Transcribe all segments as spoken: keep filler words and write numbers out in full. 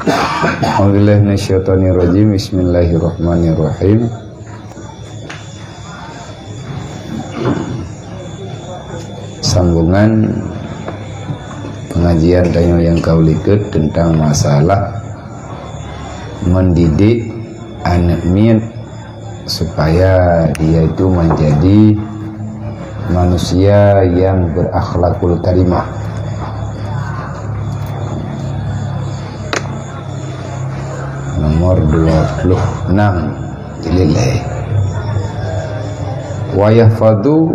A'udzubillahi minasyaitonirrajim. Bismillahirrahmanirrahim. Sambungan pengajian tanyoe nyang ka likot tentang masalah mendidik aneuk miet supaya dia itu menjadi manusia yang berakhlakul karimah. Nomor dua puluh enam, jilid lhèe. Wa yahfadhu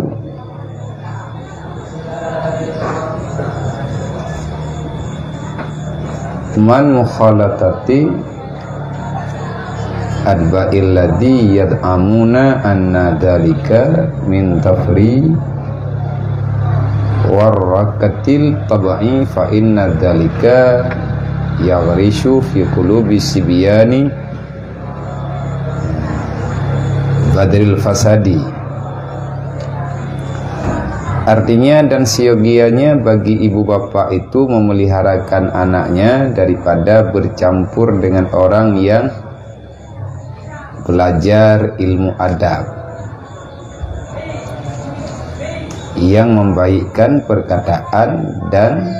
man mukhalatati atba'il ladzi yad'amuna anna dzalika min tafri warrakatil tab'i, fa inna dzalika yaghrisu fi qulubi sibyani badril fasadi. Artinya, dan seyogianya bagi ibu bapak itu memeliharakan anaknya daripada bercampur dengan orang yang belajar ilmu adab, yang membaikkan perkataan dan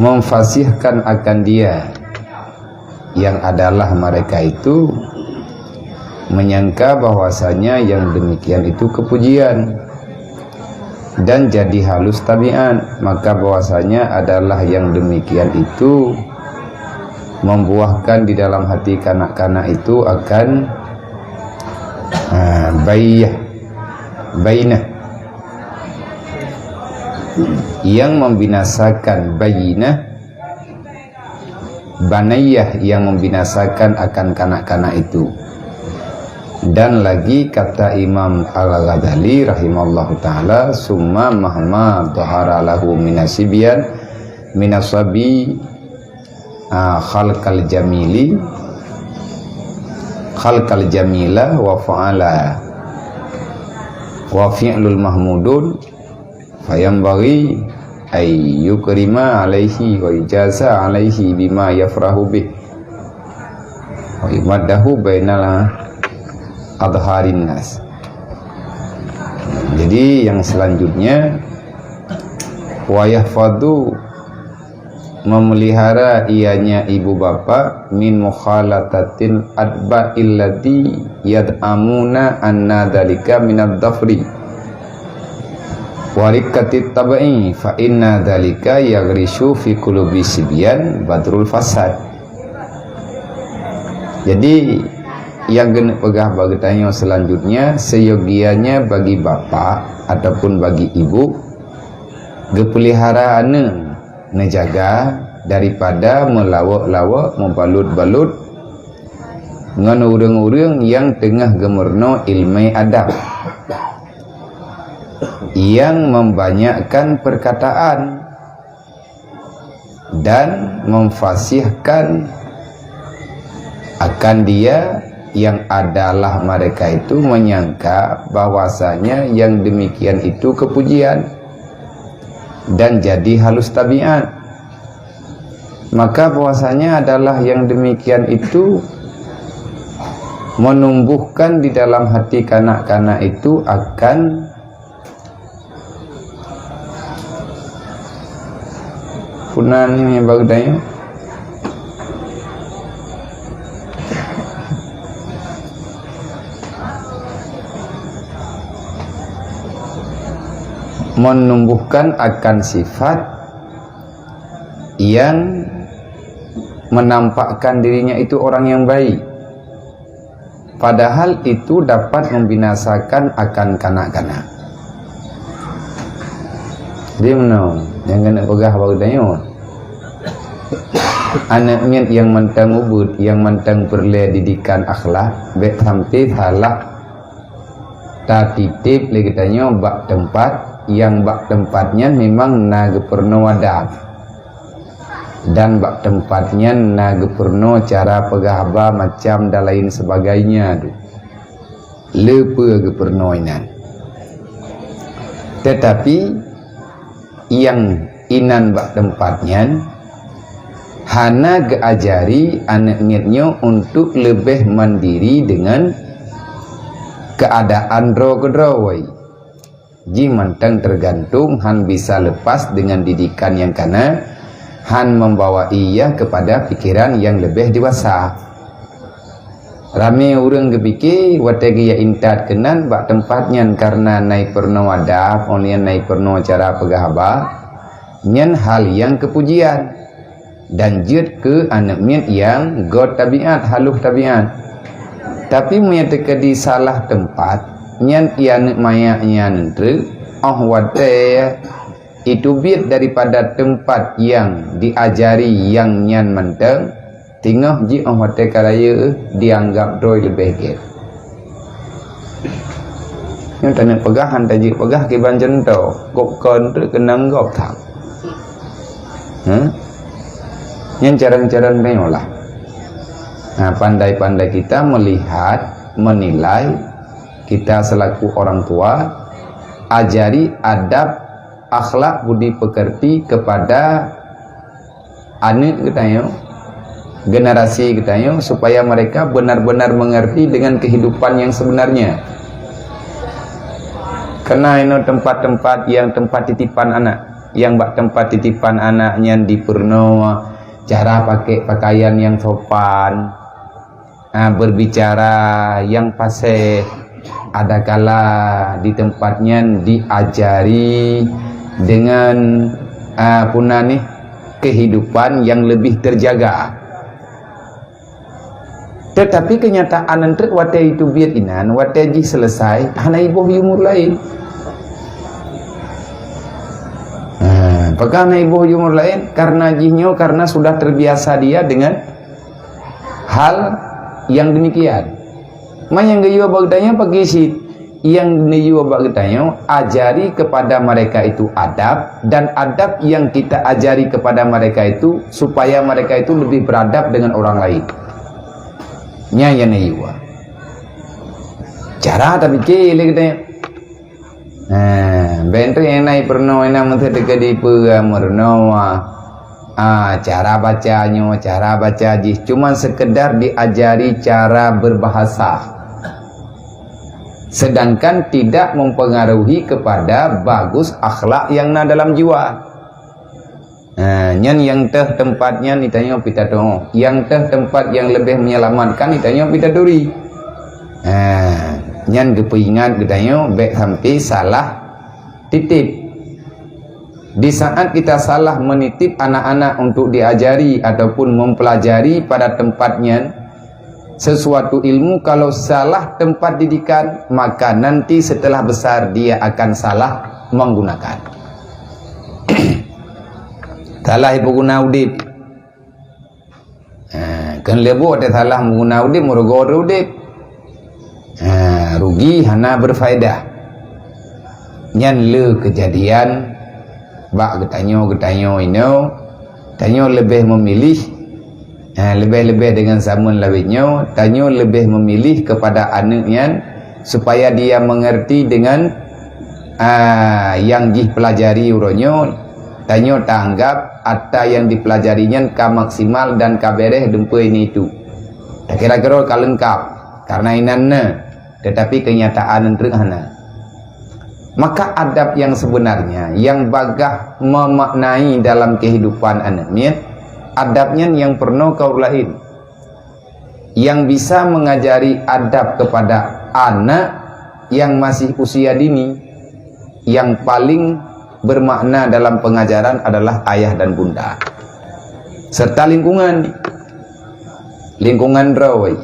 memfasihkan akan dia, yang adalah mereka itu menyangka bahwasanya yang demikian itu kepujian dan jadi halus tabiat, maka bahwasanya adalah yang demikian itu membuahkan di dalam hati kanak-kanak itu akan, ha, baiyah, bainah, yang membinasakan bainah, banaiyah yang membinasakan akan kanak-kanak itu. Dan lagi kata Imam Al-Ghazali rahimallahu taala, "Summa mahma dhahara lahu minasibyan minasabi, ah, khalqal jamili, khalqal jamila wa fa'ala wa fi'lul mahmudun." Fayambaghi ay yukrima alaihi wa yujaza alaihi bima yafrahu bih wa yumaddahu bainal adharin nas. Jadi, yang selanjutnya, wa yahfadhu, memelihara ianya ibu bapa, min mukhalatatil atba'il ladzi yad'amuna anna dzalika minad dhafri wa riqqatit tab'i, fa inna dzalika yaghrisu fi qulubi sibyan badrul fasad. Jadi, nyang geuneuk peugah bak geutanyoe selanjutnya, seyogianya bagi bapak ataupun bagi ibu geupeulihara aneuk, neujaga daripada meulawok-lawok, meubalut-balut ngon ureuëng-ureuëng nyang teungoh geumeurunoe iéleumé adab, nyang membanyakkan perkataan dan memfasihkan akan dia, yang adalah mereka itu menyangka bahwasanya yang demikian itu kepujian dan jadi halus tabiat. Maka bahwasanya adalah yang demikian itu menumbuhkan di dalam hati kanak-kanak itu akan Punan ni baru tanya. Menumbuhkan akan sifat yang menampakkan dirinya itu orang yang baik. Padahal itu dapat membinasakan akan kanak-kanak. Jadi, meunoe nyang keuneuk peugah bak geutanyoe. Aneuk miet nyang mantong ubit, nyang mantong peureulée didikan akhlak, bék sampoe salah tatiteb lé geutanyoe bak teumpat nyang bak teumpat nyan memang na geupeurunoe adab. Dan bak teumpat nyan na geupeurunoe cara peugah haba macam dan lain sebagainya tu. Le peue geupeurunoe inan. Teutapi nyang inan bak teumpat nyan hana geuajari aneuk miet nyoe untuk leubeh mandiri deungon keuadaan droe keudroe. Jih mantong teugantung, han bisa leupas deungon didikan nyang kana, han membawa ia kepada pikiran nyang leubeh dewasa. Ramé ureuëng geupike watée geujak intat keunan bak teumpat nyan kareuna na ipeurunoe adab, óh lheueh nyan na ipeurunoe cara peugah haba, nyan hal nyang keupujian. Dan jeuet keu aneuk miet nyang göt tabiat, haloh tabiat. Tapi meunyoe teukeudi salah teumpat, nyan i aneuk manyak nyan treuk, óh watée iteubiet daripada teumpat nyang diajari nyang nyan mantong, teungoh jih óh watée ka rayeuk dianggap droe leubeh gét. Nyoe taneuk peugah, han tajeuet peugah kiban cuntoh, gob kon treuk keunong gob that. Hah? Nyan carông-carông tanyoe lah. Nah, pandai-pandai kita melihat, menilai, kita selaku orang tua, ajari adab, akhlak, budi pekerti kepada aneuk geutanyoe, generasi geutanyoe, supaya mereka benar-benar mengerti dengan kehidupan yang sebenarnya. Keunan inoe teumpat-teumpat nyang teumpat titipan aneuk, nyang bak teumpat titipan aneuk nyan dipeurunoe cara pakai pakaian nyang sopan, ah, berbicara nyang fasih, adakala di teumpat nyan diajari deungon, ah, peue nan nih, kehidupan nyang leubeh teujaga. Teutapi keunyataan nyan treuk watée iteubiet inan, watée jih seuleusai, hana iboh yue murit laén. Nah, pakon hana iboh yue murit laén? Kareuna jih nyoe, kareuna sudah terbiasa dia dengan hal nyang demikian. Ma nyang geuyue bak geutanyoe pakri cit, nyang neuyue bak geutanyoe, ajari kepada mereka itu adab, dan adab yang kita ajari kepada mereka itu supaya mereka itu lebih beradab dengan orang lain. Nyan nyang neuyue. Cara tapike lé geutanyoe. Ha, bèk treuk nyang na ipeurunoe, na meuteudeuka dipeue meurunoe. Ah, cara baca nyoe, cara baca jih, cuma sekedar diajari cara berbahasa. Sedangkan tidak mempengaruhi kepada bagus akhlak yang na dalam jiwa. Ha, nyan nyang teuh teumpat nyan geutanyoe pih tateu'oh. Nyang teuh teumpat nyang leubeh menyelamatkan geutanyoe pih taturi. Ha, nyan geupeuingat geutanyoe bèk sampai salah titip. Di saat kita salah menitip anak-anak untuk diajari ataupun mempelajari pada tempat nyan sesuatu ilmu, kalau salah tempat didikan, maka nanti setelah besar dia akan salah menggunakan. Salah ipeuguna udeb. Ha, kheun lé boh teusalah meuguna udeb, meurugoe teuh udeb. Ha, rugi hana berfaedah. Nyan le keujadian bak geutanyoe, geutanyoe inoe, tanyoe leubeh memilih, ha, leubeh-leubeh deungon sameun lawét nyoe, tanyoe leubeh memilih kepada aneuk nyan supaya dia mengerti dengan, ah, nyang jih pelajari uroe nyoe, tanyoe taanggap ata nyang dipelajari nyan ka maksimal dan ka beres dumpeue ini itu. Takira keudroe ka leungkap, karena inan na, teutapi keunyataan treuk hana. Maka adab nyang sebenarnya, nyang bagaih memaknai dalam kehidupan aneuk miet, adab nyan nyang peurunoe ka ureueng laén. Yang bisa mengajari adab kepada anak yang masih usia dini, yang paling bermakna dalam pengajaran adalah ayah dan bunda, serta lingkungan, lingkungan droe.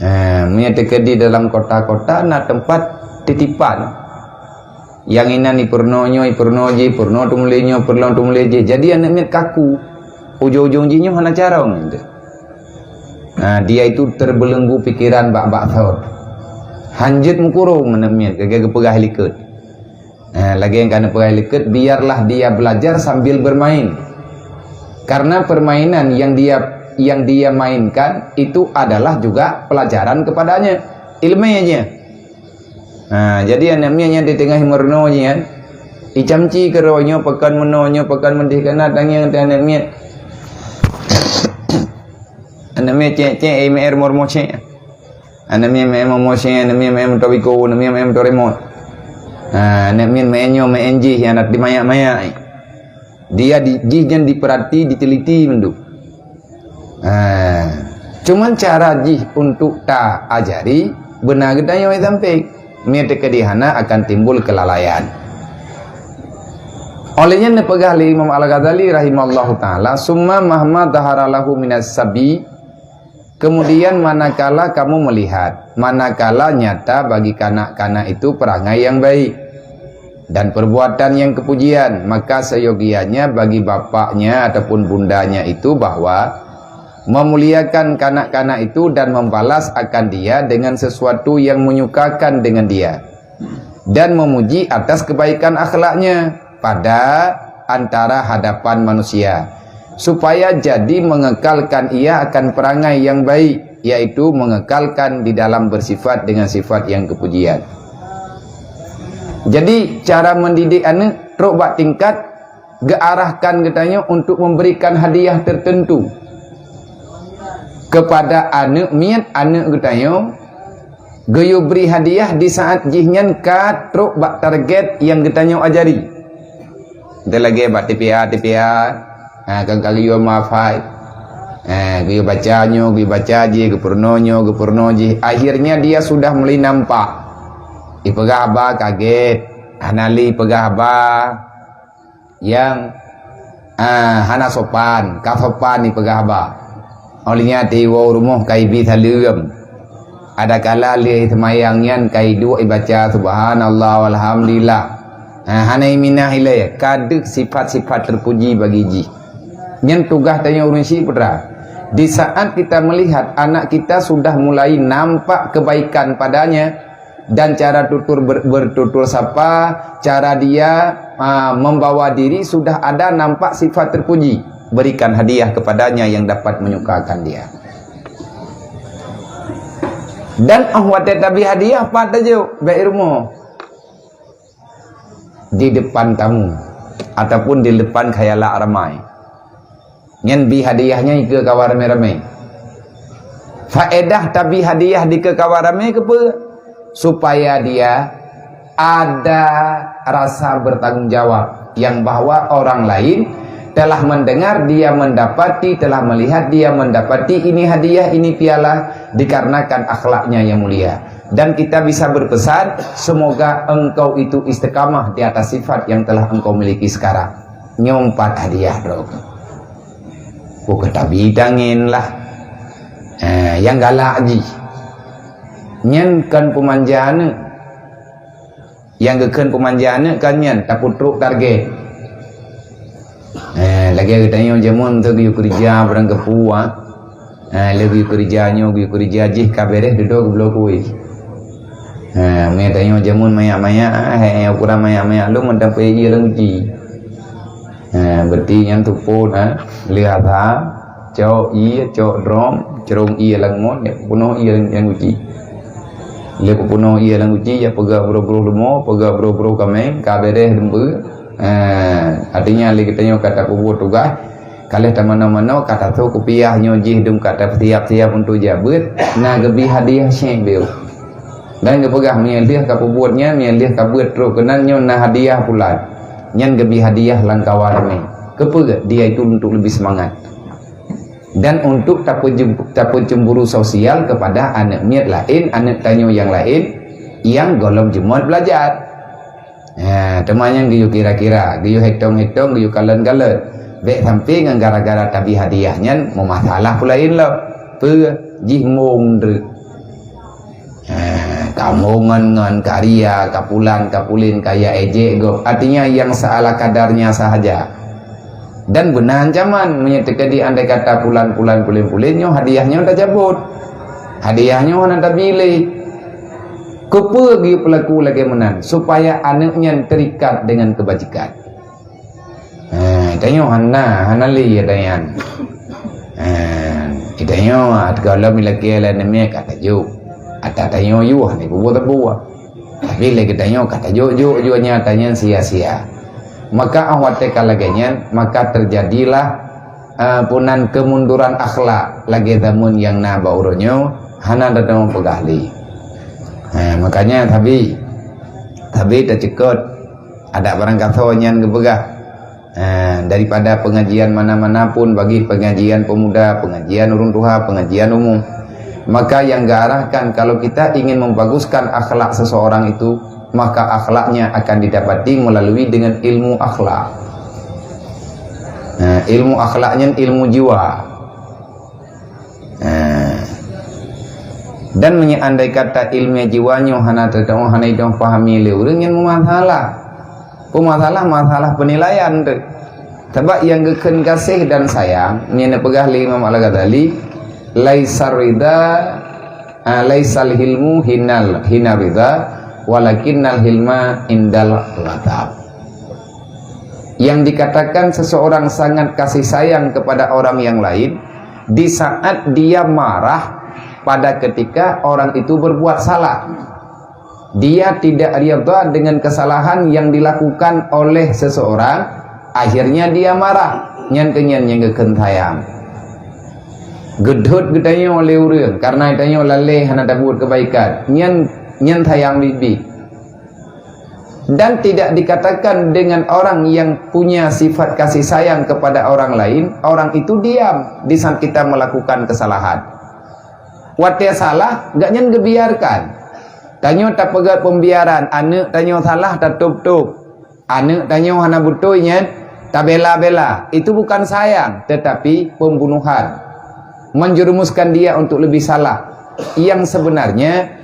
Ha, meunyoe teukeudi dalam kota-kota na teumpat titipan. Nyang inan ipeurunoe nyoe, ipeurunoe jih, ipeurunoe teumuléh nyoe, ipeurunoe teumuléh jih. Jadi aneuk miet kaku. Ujong-ujong jih nyoe hana carông. Ha, dia itu terbelenggu pikiran bak-bak thot. Hanjeuet meukurông aneuk miet, lagèe geupeugah likot. Ha, lagèe nyang ka neupeugah likot, biarlah dia belajar sambil bermain. Karena permainan yang dia, yang dia mainkan itu adalah juga pelajaran kepadanya, ilmu aja. Ha, jadi aneuk miet nyang di teungoh meurunoe jih nyan, icamci keudroe nyoe, pakon meunoe nyoe, pakon meudeh, kana tangieng teuh aneuk miet. Aneuk miet cek-cek, eh, meu'en rumoh-rumoh cek. Aneuk miet meu'en rumoh cek, aneuk miet meu'en moto biko, aneuk miet meu'en moto remote. Ha, aneuk miet meu'en nyoe, meu'en jih, aneuk di mayak-mayak. Dia di, jih nyan diperhati, diteliti mandum. Ha. Cuman cara jih untuk ta ajari, beuna geutanyoe sampé. Meunyoe teukeudi hana, akan timbul kelalaian. Oleh nyan neupeugah lé Imam Al-Ghazali rahimahullahu taala, "Summa mahma dhahara lahu minas sabi," kemudian manakala kamu melihat, manakala nyata bagi kanak-kanak itu perangai yang baik dan perbuatan yang kepujian, maka seyogianya bagi bapaknya ataupun bundanya itu bahwa memuliakan kanak-kanak itu dan membalas akan dia dengan sesuatu yang menyukakan dengan dia, dan memuji atas kebaikan akhlaknya pada antara hadapan manusia, supaya jadi mengekalkan ia akan perangai yang baik, yaitu mengekalkan di dalam bersifat dengan sifat yang kepujian. Jadi, cara mendidik aneuk trok bak tingkat geuarahkan geutanyoe untuk memberikan hadiah tertentu kepada aneuk miet, aneuk geutanyoe, geuyue bri hadiah di saat jih nyan ka trok bak target nyang geutanyoe ajari. Enteuk lagèe bak T P A, T P A, ha, ka, ka geuyue mahfai. Ha, geuyue baca nyoe, geuyue baca jih, geupeurunoe nyoe, geupeurunoe jih. Akhirnya dia sudah mulai nampak. Ipeugah haba kagét, hana lé ipeugah haba nyang, ah, hana sopan, ka sopan ipeugah haba. Óh lheueh nyan iwoe u rumoh ka ibi saleuem. Adakala lheueh seumayang nyan ka iduek ibaca subhanallah walhamdulillah. Ah, hana iminah ilée, ka deuh sifat-sifat terpuji bagi jih. Nyan tugaih tanyoe ureuëng syiek, putra. Di saat kita melihat anak kita sudah mulai nampak kebaikan padanya, dan cara tutur ber-, bertutur sapa, cara dia, ah, membawa diri sudah ada nampak sifat terpuji, berikan hadiah kepadanya yang dapat menyukakan dia. Dan óh watée tabi hadiah, pat tajok, bak rumoh. Di depan tamu ataupun di depan khayalak ramai. Nyan bi hadiah nyan ikeue kawan ramé-ramé. Faedah tabi hadiah dikeue kawan ramé keupeue? Supaya dia ada rasa bertanggung jawab yang bahwa orang lain telah mendengar, dia mendapati, telah melihat, dia mendapati ini hadiah, ini piala dikarenakan akhlaknya yang mulia. Dan kita bisa berpesan, semoga engkau itu istiqamah di atas sifat yang telah engkau miliki sekarang. Nyoe pat hadiah droe. Bukan tabi tangen lah. Eh, nyang galak jih. Nyan kan pemanja aneuk. Nyang geukheun pemanja aneuk kan nyan tapeutrok target. Eh, lagée geutanyoe jameun tu geuyue keurija barang geupeu, ah. Eh, lé geuyue keurija nyoe, geuyue keurija jih ka beres dudoe geubloe kueh. Eh, meunyoe tanyoe jameun manyak-manyak, ah, eh, eh, ukuran manyak-manyak lom mantong peuié lam guci. Ha, berarti nyan tupot, ha, lheueh asai, cok ié, cok drom, crông ié lam ngon, ya, peunoh ié lam, lam guci. Lheueh peunoh ié lam guci, ya, peugah broh-broh leumo, peugah broh-broh kaméng, ka beres dum peue. Ha, artinya lé geutanyoe ka tapeubuet tugaih, ka lheueh tamanoe-manoe, ka tasoe kupiah nyoe jih dum ka tapeusiap-siap untuk jak beuet, na geubi hadiah syeh beu. Dan geupeugah, "Meunyoe lheueh ka peubuet nyan, meunyoe lheueh ka beuet trok keunan, nyoe na hadiah pulan." Nyan geubi hadiah lam kawan ramé. Keupeue? Dia itu untuk lebih semangat. Dan untuk tapeujem-, tapeucemburu sosial kepada aneuk miet laén, aneuk tanyoe nyang laén, nyang gohlom jeumot belajar. Ha, teuma nyan geuyue kira-kira, geuyue hitong-hitong, geuyue kalon-kalon. Bék sampai ngon gara-gara tabi hadiah nyan meumasalah peue laén lom. Peue? Jih mong treuk. Ha, ka mong ngon-ngon, ka ria, ka pulan, ka pulen, ka ya ejek gob. Artinya, yang seala kadarnya sahaja. Dan beuna ancaman, meunyoe teukeudi andai kata pulan-pulan, pulen-pulen nyoe hadiah nyoe tacabot. Hadiah nyoe hana tabi lé. Keupeue geuyue peulaku lagée meunan? Supaya aneuk nyan terikat dengan kebajikan. Ha, Tanyoe hana, hana lé ya dayan. Eh, tanyoe at gohlom ilakée lé namiet ka tajok. Ata tanyoe yue hana ibubuet tebuah. Tapi lé geutanyoe ka tajok-jok jue nyan, tanyan sia-sia. Maka ah watée ka lagée nyan, maka terjadilah, eh, punan kemunduran akhlak lagée zaman nyang na bak uroe nyoe, hana tateumé peugah lé. Eh, makanya tabi, tabi tacukot adak barangkasoe nyan geupeugah. Eh, daripada pengajian mana-mana pun, bagi pengajian pemuda, pengajian ureuëng tuha, pengajian umum. Maka yang diarahkan, kalau kita ingin membaguskan akhlak seseorang itu, maka akhlaknya akan didapati melalui dengan ilmu akhlak. Eh, ilmu akhlaknya ilmu jiwa. Eh. Dan meunyoe andai kata ilmu jiwa nyoe hana teudeungoe, hana idong pahami lé ureuëng, nyan masalah. Peumasalah, masalah penilaian tu. Sabab nyang geukheun gaséh dan sayang, nyang neupeugah lé Imam Al-Ghazali, "Laisar ridha, ah, laisal hilmu hinal, hina ridha, walakinnal hilma indal ghadab." Yang dikatakan seseorang sangat kasih sayang kepada orang yang lain di saat dia marah pada ketika orang itu berbuat salah. Dia tidak ridha dengan kesalahan yang dilakukan oleh seseorang, akhirnya dia marah. Nyan keuh nyan nyang geukheun sayang. Geudhôt geutanyoe lé ureuëng karena tanyoe lalée hana tabuet keubaikan. Nyan, nyan sayang bibi. Dan tidak dikatakan dengan orang yang punya sifat kasih sayang kepada orang lain, orang itu diam di saat kita melakukan kesalahan. Watée salah, gobnyan geubiarkan. Tanyoe tapeugét pembiaran, aneuëk tanyoe salah tatôb-tôb. Aneuëk tanyoe hana beutôi nyan tabela-bela. Itu bukan sayang, tetapi pembunuhan. Menjerumuskan dia untuk lebih salah. Yang sebenarnya,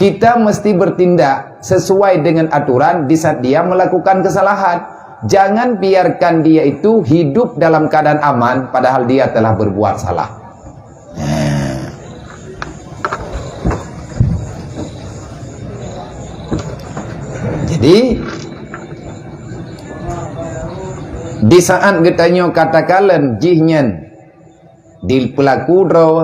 kita mesti bertindak sesuai dengan aturan di saat dia melakukan kesalahan. Jangan biarkan dia itu hidup dalam keadaan aman padahal dia telah berbuat salah. Nah. Jadi, di saat geutanyoe katakan jih nyan di pelaku droe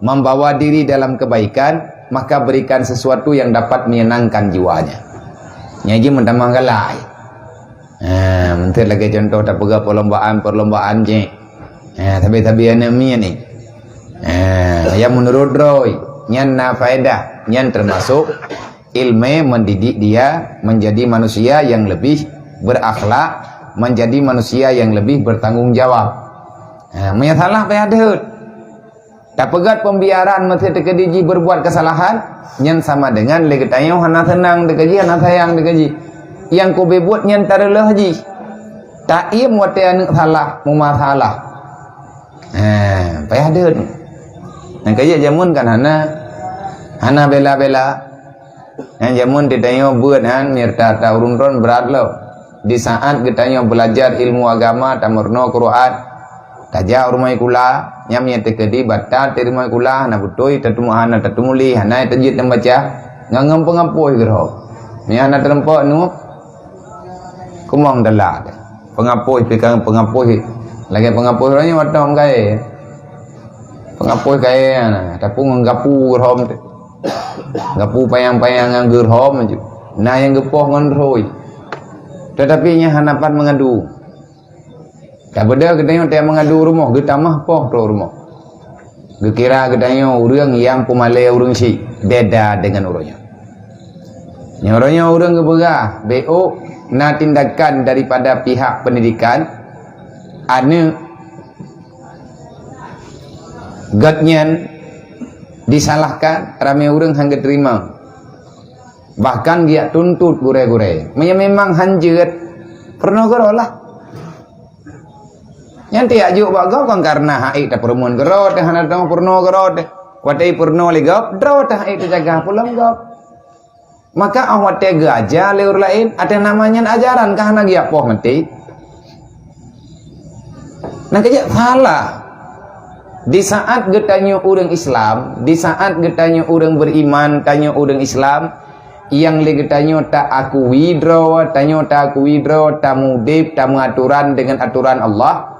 membawa diri dalam kebaikan, maka berikan sesuatu yang dapat menyenangkan jiwanya. Nyan jih meutamah galai. Ha, meuntreuk lagée contoh tapeugah perlombaan-perlombaan jih. Ha, sabe-sabe aneuëk miet ni. Ha, nyang menurut droe, nyan na faedah, nyan termasuk ilmu mendidik dia menjadi manusia yang lebih berakhlak, menjadi manusia yang lebih bertanggung jawab. Ha, meunyoe salah payah deuet. Tapeugét pembiaran meusé teukeudi jih berbuat kesalahan, nyan sama dengan lé geutanyoe hana seunang teukeudi, hana sayang teukeudi. Nyang kube buet nyan tareuloh jih. Taiem watée aneuëk salah, meumasalah. Ha, payah deuet. Nyang kajak jameun kan hana, hana bela-bela. Nyang jameun di tanyoe beuet han mirta ta ureuëng droen brat lom. Di saat geutanyoe belajar ilmu agama, tameurunoe Quran, tajak u rumoh sikula, nyang meunyoe teukeudi batat di rumoh sikula hana beutôi, tateumu hana tateumulih, hana tajeuet dan baca, ngon-ngon peungapoh geurhom. Meunyoe hana teurumpok nu, kumong telat. Peungapoh pikang peungapoh lagée peungapoh roh nyoe watong kayée. Peungapoh kayée na, tapi ngon gapu geurhom. Gapu payang-payang nyang geurhom aju. Na nyang geupoh ngon rhoi. Tetapi nyan hana pat meungadu. Tabeudôh geutanyoe teuh meungadu rumoh, geutamah poh trok rumoh. Geukira geutanyoe ureuëng nyang peumalée ureuëng syik, beda dengan ureuëng nyoe. Nyoe ureuëng nyoe ureuëng geupeugah, bék na tindakan daripada pihak pendidikan, aneuëk gobnyan disalahkan, ramé ureuëng han geuteurimong. Bahkan geujak tuntot gurée-gurée. Meunyoe memang han jeuet, peurunoe keudroe lah. Nyan teuh jak jok bak gob kan karena han ék tapeurumoh keudroe teuh, hana teuh peurunoe keudroe teuh. Watée peurunoe lé gob, droe teuh han ék teujaga, peulom gob. Maka óh watée geuaja lé ureuëng laén, ateueh nama nyan ajaran ka hana geujak poh maté. Nyang keujak salah. Di saat geutanyoe ureuëng Islam, di saat geutanyoe ureuëng beriman, tanyoe ureuëng Islam, Nyang lé geutanyoe taakui droe, tanyoe taakui droe, tamudeb, tameuatoran deungon atoran Allah.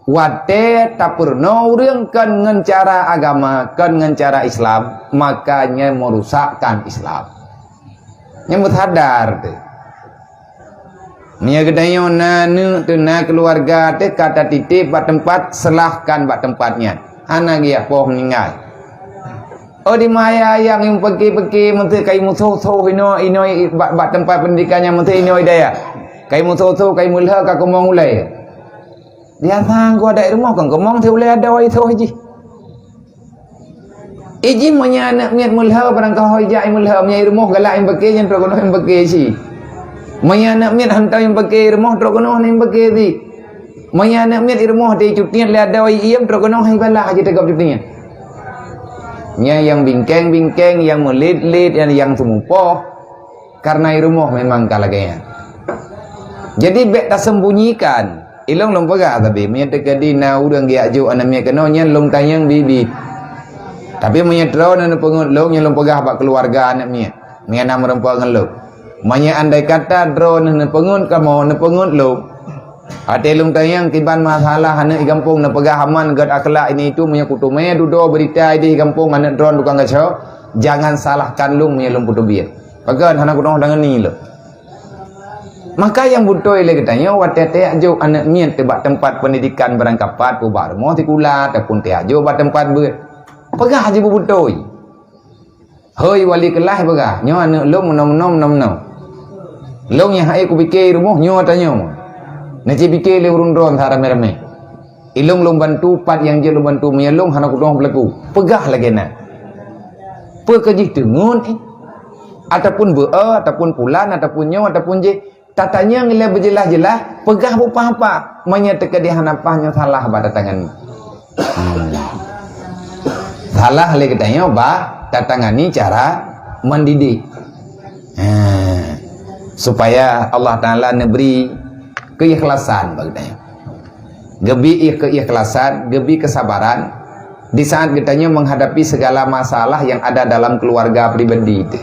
Watée tapeurunoe ureuëng kon ngon cara agama, kon ngon cara Islam, maka nyan meurusakkan Islam. Nyan meusadar teuh. Meunyoe geutanyoe na aneuëk teuh, na keuluwarga teuh ka tatiteb bak teumpat, seulahkan bak teumpat nyan. Hana geujak poh meuninggai. Oh, di maya nyang peuke-peuke meunteuk kai musoh-soh inoe, inoe bak, bak teumpat peundidikan nyan meunteuk inoe daya. Kai musoh-soh, kai meulheu ka keumong ulée. Biasa geuh adak rumoh kon keumong teuh ulée adoe soh jih. Iji meunyoe aneuëk miet meulheu barangkaho ijak meulheu, meunyoe i rumoh galak nyang peuke nyan trok keunoe nyang peuke si. Meunyoe aneuëk miet hantom nyang peuke i rumoh trok keunoe nyang peuke si. Meunyoe aneuëk miet i rumoh teuh cutiet lé adoe iem trok keunoe hai balah jiteugob cutiet. Nyan nyang bingkeng-bingkeng, nyang meulet-let, nyang, nyang seumupoh. Karena i rumoh memang ka lagée nyan. Jadi bék tasembunyikan. Ilong lôn peugah tapi meunyoe teukeudi na ureuëng geujak jok aneuëk miet keunoe nyan lôn tanyong bibi. Tapi meunyoe droeneuh neupeungeut lôn, nyan lôn peugah bak keuluwarga aneuëk miet. Meunyoe na meureumpok ngon lôn. Meunyoe andai kata droeneuh neupeungeut kamoe, neupeungeut lôn. Até lôn tanyong kiban masalah aneuëk i gampông neupeugah aman gét akhlak ini itu meunyoe kuteumé dudoe beurita ideh i gampông aneuëk droen tukang gasoe, jangan salahkan lôn meunyoe lôn peuteubiet. Pakon hana kunoh deungon ni lôn. Maka nyang beutôi lé geutanyoe watée teuyak jok aneuëk miet teuh bak teumpat peundidikan barangkapat peubak rumoh sikula ataupun teuyak jok bak teumpat beuet. Peugah jih beubeutôi. Hôi wali keulaih peugah, nyoe aneuëk lôn meunoe-meunoe meunoe-meunoe. Lôn nyang hai kupike i rumoh nyoe tanyoe. Neucit pike lé ureuëng droen sa ramé-ramé. Ilong lôn bantu pat nyang jeuet lôn bantu meunyoe lôn hana kudoh beulaku. Peugah lagée na. Peu keu jih teungeut eh? Ataupun beu-e, ataupun pulan, ataupun nyoe, ataupun jih. Tatanyong ilée beujeulaih-jeulaih, peugah bupah-pah. Meunyoe teukeudi hana paih nyoe salah bak tatangani. Hmm. Salah lé geutanyoe bak tatangani cara mendidik. Ha. Supaya Allah Taala neubri keikhlasan bak geutanyoe. Geubi keikhlasan, geubi kesabaran di saat geutanyoe menghadapi segala masalah yang ada dalam keluarga pribadi itu.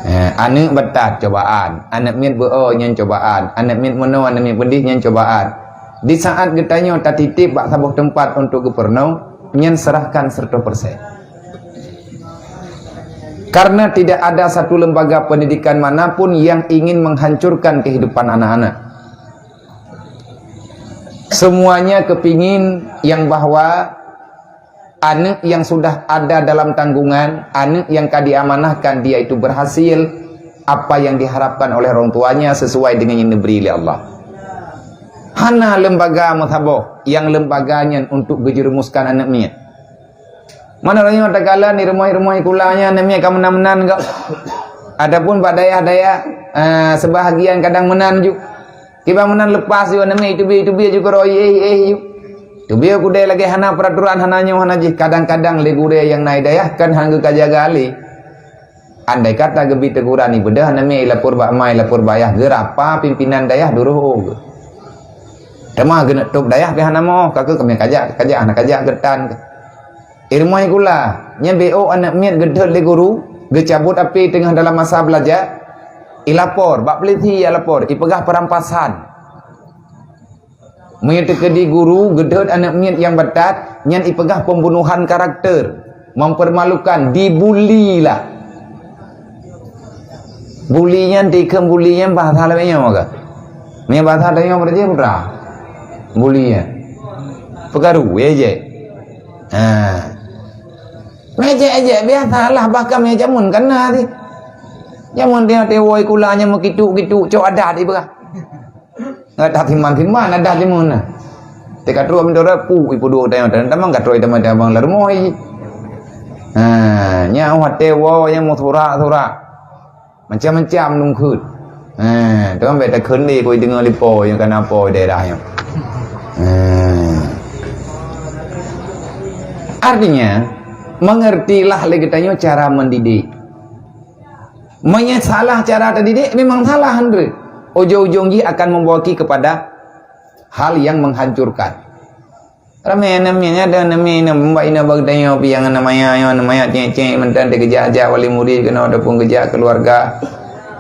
Eh, aneuëk beutat cobaan, aneuëk miet beu-o nyan cobaan, aneuëk miet meunoe, aneuëk miet peudeh nyan cobaan. Di saat geutanyoe tatitip bak saboh teumpat untuk geupeurunoe, nyan serahkan seratus persen. Karena tidak ada satu lembaga pendidikan manapun yang ingin menghancurkan kehidupan anak-anak. Semuanya kepingin yang bahwa aneuëk yang sudah ada dalam tanggungan, aneuëk yang ka diamanahkan, dia itu berhasil, apa yang diharapkan oleh orang tuanya sesuai dengan yang diberi oleh Allah. Hana lembaga meusaboh yang lembaga nyan untuk geujerumuskan aneuëk miet. Mana tanyoe takalon di rumoh-rumoh sikula nyan, aneuëk miet ka meunan-meunan geuh. Adapun bak dayah-dayah, eh, sebahagian kadang meunan ju. Kiban meunan lepas ju aneuëk miet, teubiet-teubiet ju keudroe, eh, eh, ju. Teubiet kudée lagée hana peraturan, hana nyoe, hana jih. Kadang-kadang lé gurée nyang na di dayah kan hana geukajaga lé. Andai kata geubi teguran ibeudôh, aneuëk miet ilapor bak ma, ilapor bak yah, geurapa pimpinan dayah duroh geuh. Teuma geuneuk tôb dayah pih hana moh, ka keuh kami kajak, kajak, hana kajak geutan. Di rumoh sikula, nyan B O aneuëk miet geudhôt lé guru, geucabut H P teungoh dalam masa beulajar, ilapor, bak polisi ilapor, ipeugah perampasan. Meunyoe teukeudi guru geudhôt aneuëk miet nyang batat, nyan ipeugah pembunuhan karakter, mempermalukan, dibully lah. Bully nyan, tikheun bully nyan bahasa laén nyoe ka. Meunyoe bahasa tanyoe berarti putra. Bully nyan. Peukaru, ya je. Ha. Mejek-ejek biasa lah, bahkan meunyoe jameun kan na sih. Jameun dia tewoi kula nyan meukituk-kituk cok adat ipeugah. Nggak dah siman-siman, ada di mana. Teka trok minta pu ipu dua tayang dan tamang ka trok teman-teman lalu moi. Ha, nya watée woe nyang meusurak-surak. Macam-macam lungkut. Ha, tu kan beda kendi koi dengar lipo yang kena po daerah yang. Ha. Artinya, mengertilah lagi tanya cara mendidik. Meunyoe salah cara tadidik, memang salah, Andre. Ujong-ujong jih akan membawa ki kepada hal yang menghancurkan. Ramé aneuk miet nyan, ada aneuk miet inong, bak inong bak geutanyoe piang aneuk maya nyoe, aneuk maya cék-cék mantong teuh geujak-jak wali murid keunoe ataupun geujak keuluwarga,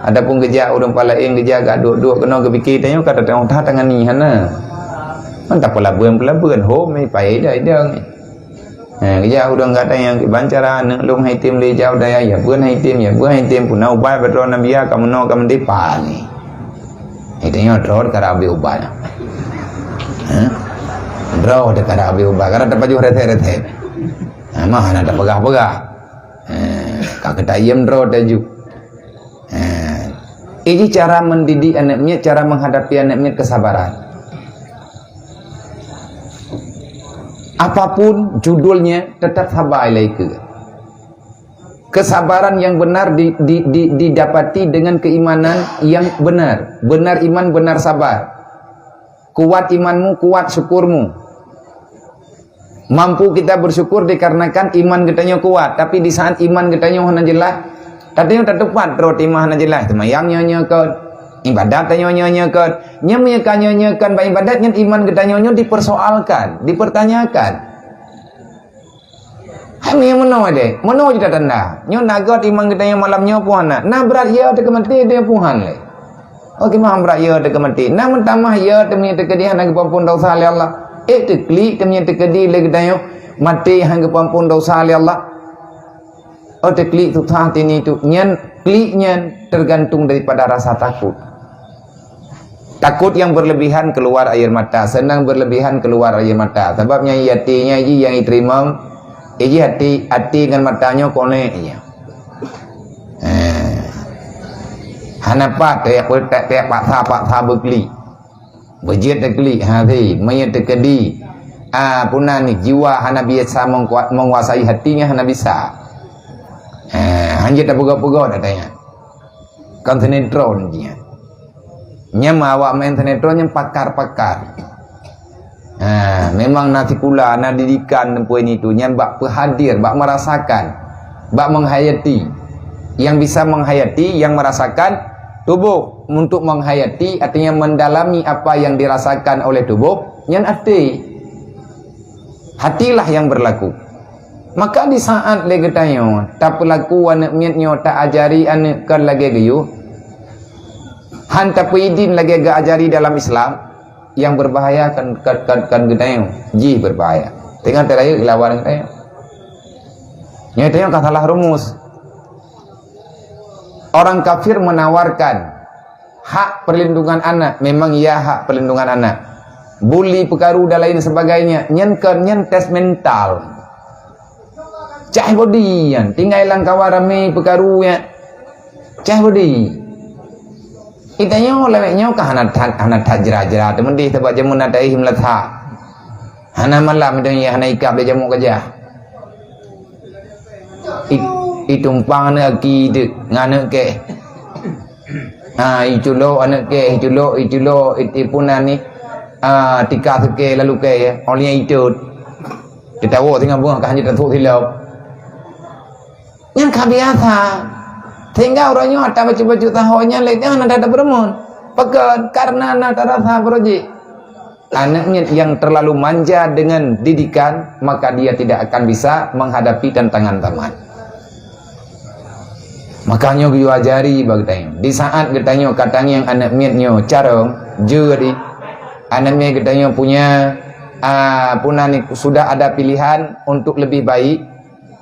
ataupun geujak ureueng paléng geujak gak duek-duek keunoe geupike tanyoe ka tateuong that tangani hana. Mantong peulabeuen-peulabeuen hom mé payah idang-idang. Ha, geujak ureueng gata nyang kiban cara aneuk lôn hai tem lé jauh daya, ya beuen hai tem, ya beuen hai tem, puna ubat beutôi Nabi ya ka meunoe ka meudeh pani. Hai tanyoe droe ka rabe ubat. Ha? Droe teuh ka rabe ubat, karena tapajoh reté-reté. Ha, mah hana tapeugah-peugah. Ha, ka keutayem droe taju. Ha. Ini cara mendidik anak miet, cara menghadapi anak miet kesabaran. Apapun judulnya, tetap sabar ilai keu. Kesabaran yang benar di, di, di, didapati dengan keimanan yang benar. Benar iman, benar sabar. Kuat imanmu, kuat syukurmu. Mampu kita bersyukur dikarenakan iman geutanyoe kuat, tapi di saat iman geutanyoe hana jeulaih, tanyoe tatupat rot iman hana jeulaih, seumayang nyoe-nyoe kon, ibadat tanyoe nyoe-nyoe kon. Nyan meunyoe ka nyoe-nyoe kon bak ibadat nyan iman geutanyoe nyoe dipersoalkan, dipertanyakan. Hai meunyoe meunoe deh, meunoe jeuet tanda. Nyoe na göt iman geutanyoe malam nyoe peue hana. Na brat ya teuh keu maté deh peue han lé. Oke, mah brat ya teuh keu maté. Na meutamah ya teuh meunyoe teukeudi hana geupampun dosa lé Allah. Eh, teuklik teuh meunyoe teukeudi lé geutanyoe maté hana geupampun dosa lé Allah. Oh, teuklik susah tini tu. Nyan, klik nyan tergantung daripada rasa takut. Takut yang berlebihan keluar air mata, senang berlebihan keluar air mata. Sabab nyang até nyan ji nyang iteurimong, eh, ji até, até ngon mata nyoe konek ija. Eh. Hana pat, tak, tak, tak paksa-paksa beuklik. Beujeuet teuklik, ha, si, meunyoe teukeudi, ah, puna ni, jiwa hana biasa mengkuat, menguasai hatinya hana bisa. Eh, hanjeuet tapeugah-peugah dah tanya. Kon sinetron jih nyan. Nyan awak main sinetron nyan pakar-pakar. Ha, memang na sikula, na didikan teumpuai nitu. Nyan bak peuhadir, bak merasakan, bak menghayati. Yang bisa menghayati, yang merasakan tubuh. Untuk menghayati, artinya mendalami apa yang dirasakan oleh tubuh, nyan até. Hatilah yang berlaku. Maka di saat lé geutanyoe tapeulaku aneuk miet nyoe, taajari aneuk kon lagée geuyue, han tapeuidin lagée geuajari dalam Islam, yang berbahaya kan, kan, kan, kan geutanyoe, jih berbahaya. Teungoh teurayeuk lawan geutanyoe. Nyoe tanyoe ka salah rumus. Orang kafir menawarkan hak perlindungan anak, memang ya hak perlindungan anak. Bully peukaru dan lain sebagainya, nyan kon, nyan tes mental. Cah bodi nyan, tinggai lam kawan ramé peukaru nyan. Cah bodi. Itanyoe lawét nyoe ka hana that, hana that jera-jera teumeudeh, sabab jameun na taéh meulasak. Hana malam itanyoe hana ikab lé jamok gajah. I, itumpang aneuk aki teuk ngon aneuk keh. Ha, iculok aneuk keh, iculok, iculok, it-, ipun aneuk, ah, tika seukeh lalu keh, ya. Oleh itut. Teutabok singoh beungoh ka hanjeuet tasôk silop. Nyan ka biasa. Sehingga uroe nyoe ata bacut-bacut sahoe nyan lé nyan hana that tapeureumeun. Pakon? Karena na tarasa beurojik. Aneuk miet yang terlalu manja dengan didikan, maka dia tidak akan bisa menghadapi tantangan zaman. Maka nyoe geuyue ajari bak geutanyoe. Di saat geutanyoe ka tangieng aneuk miet nyoe carông, jeuet di aneuk miet geutanyoe punya, ah, puna ni sudah ada pilihan untuk lebih baik,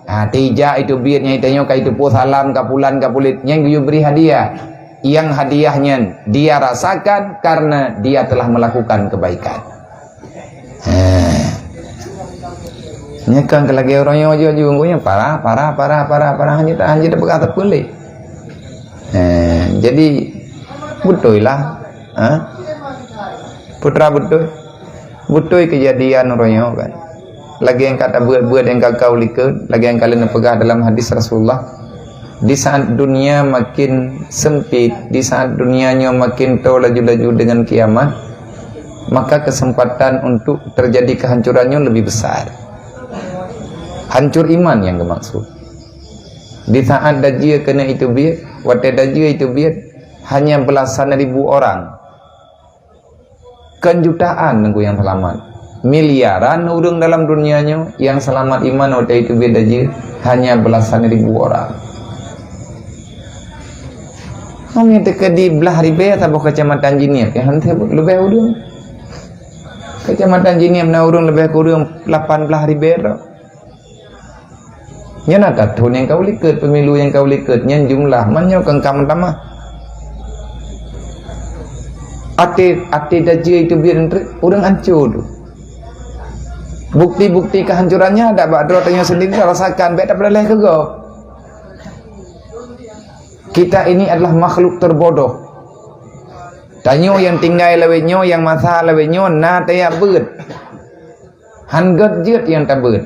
ha, tijak itu biet nyang itanyoe ka iteupeue salam ka pulan ka pulet, nyan geuyue bri hadiah. Nyang hadiah nyan dia rasakan karena dia telah melakukan kebaikan. Ha. Nyan kan lagée ureueng nyang aju-aju, nyan parah, parah, parah, parah, parah, hana, hana tapeugah sapeue lé. Ha, jadi beutôi lah. Ha? Putra beutôi. Beutôi keujadian uroe nyoe kan. Lagée nyang ka tabeuet-beuet nyang ka kalikot, lagée nyang ka lheueh neupeugah dalam hadis Rasulullah, di saat dunia makin sempit, di saat dunia nyoe makin toe laju-laju dengan kiamat, maka kesempatan untuk terjadi kehancuran nyoe lebih besar. Hancur iman nyang geumaksud. Di saat dajie keuneuk iteubiet, watée dajie iteubiet, hanya belasan ribu orang. Kon jutaan Teungku nyang seulamat. Miliaran ureuëng dalam dunia nyoe nyang seulamat iman watée teubiet dajeuet hanya belasan ribu orang. Hanya teukeudi blah ribée saboh keucamatan Jeunieb nyang hana leubeh ureuëng. Keucamatan Jeunieb na ureuëng leubeh kureueng lapan blah ribée droe. Nyan ata thon nyang ka u likot, pemilu nyang ka u likot, nyan jumlah. Man nyoe kan ka meutamah. Até, até dajeuet teubiet ureuëng anco tu. Bukti-bukti kehancurannya ada bak droe tanyoe sendiri rasakan, bék tapeudaléh keu gob. Kita ini adalah makhluk terbodoh. Tanyoe nyang tinggai lawét nyoe, nyang masa lawét nyoe, na tajak beuet. Han gét jeuet nyang tabeuet.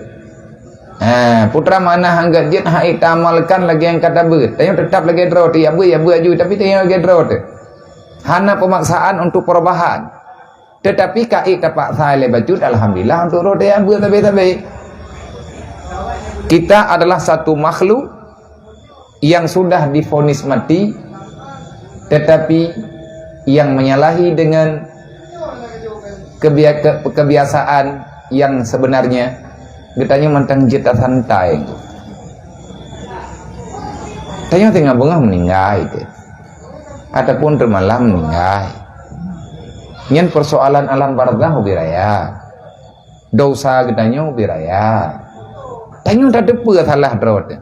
Ha, putra mana han gét jeuet, hai taamalkan lagée nyang ka tabeuet. Tanyoe teutap lagée droe teuh, ya beuet, ya beuet aju, tapi tanyoe lagée droe teuh. Hana pemaksaan untuk perubahan. Tetapi ka ék tapaksa lé bacut, alhamdulillah, untuk roh tajak beuet sabe-sabe. Kita adalah satu makhluk yang sudah divonis mati, tetapi yang menyalahi dengan kebia-, ke-, kebiasaan yang sebenarnya, geutanyoe mantong jeuet tasantai. Tanyoe teungoh beungoh meuninggai teuh, ataupun teumalam meuninggai. Nyan persoalan alam barzakh ubé raya. Dosa geutanyoe ubé raya. Tanyoe tateupeue salah droe teuh.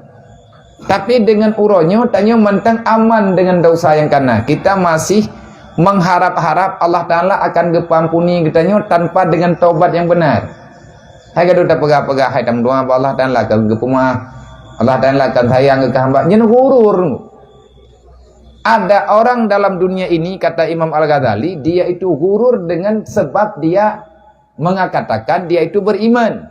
Tapi dengan uroe nyoe tanyoe mantong aman dengan dosa nyang kana. Kita masih mengharap-harap Allah Taala akan geupeuampuni geutanyoe tanpa dengan taubat nyang benar. Hai gadôh tapeugah-peugah, hai tameudoa bak Allah Taala ka geupeumaaf. Allah Taala akan sayang keu hamba. Nyan ghurur. Ada orang dalam dunia ini, kata Imam Al-Ghazali, dia itu ghurur dengan sebab dia mengatakan dia itu beriman.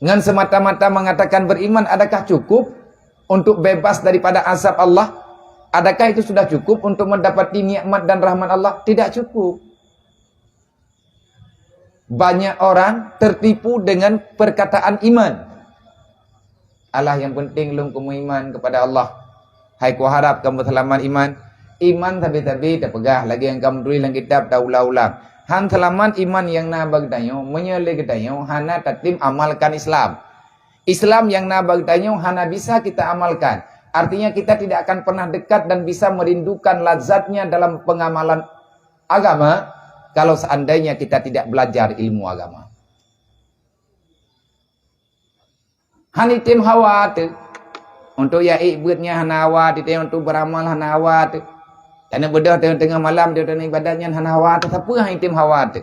Ngan semata-mata mengatakan beriman, adakah cukup untuk bebas daripada azab Allah? Adakah itu sudah cukup untuk mendapati nikmat dan rahmat Allah? Tidak cukup. Banyak orang tertipu dengan perkataan iman. Alah, nyang penting lôn kumeuiman kepada Allah. Hai kuharap kamoe seulamat iman. Iman sabe-sabe tapeugah lagée nyang ka meutuléh lam kitab, taulang-ulang. Han seulamat iman nyang na bak geutanyoe meunyoe lé geutanyoe hana tatem amalkan Islam. Islam nyang na bak geutanyoe hana bisa kita amalkan. Artinya kita tidak akan pernah dekat dan bisa merindukan lazatnya dalam pengamalan agama kalau seandainya kita tidak belajar ilmu agama. Hana item hawa teuh. Untuk ya ék beuet nyan hana hawa teuh, untuk beramal hana hawa teuh. Tanyoe beudôh teungoh malam, teungoh ibadat nyan hana hawa teuh. Sapeue hana item hawa teuh?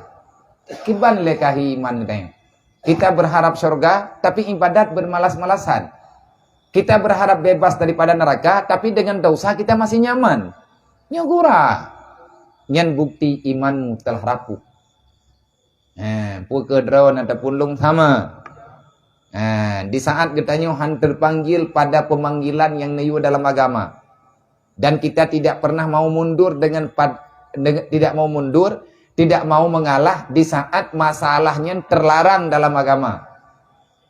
Kiban lé ka hi iman geutanyoe. Kita berharap syurga, tapi ibadat bermalas-malasan. Kita berharap bebas daripada neraka, tapi dengan dosa kita masih nyaman. Nyoe gura. Nyan bukti imanmu telah rapuh. Ha, peu keu droe na tapulung sama. Ha, di saat geutanyoe han terpanggil pada pemanggilan nyang neuyue dalam agama. Dan kita tidak pernah mau mundur dengan pad-, dengan, tidak mau mundur, tidak mau mengalah di saat masalah nyan terlarang dalam agama.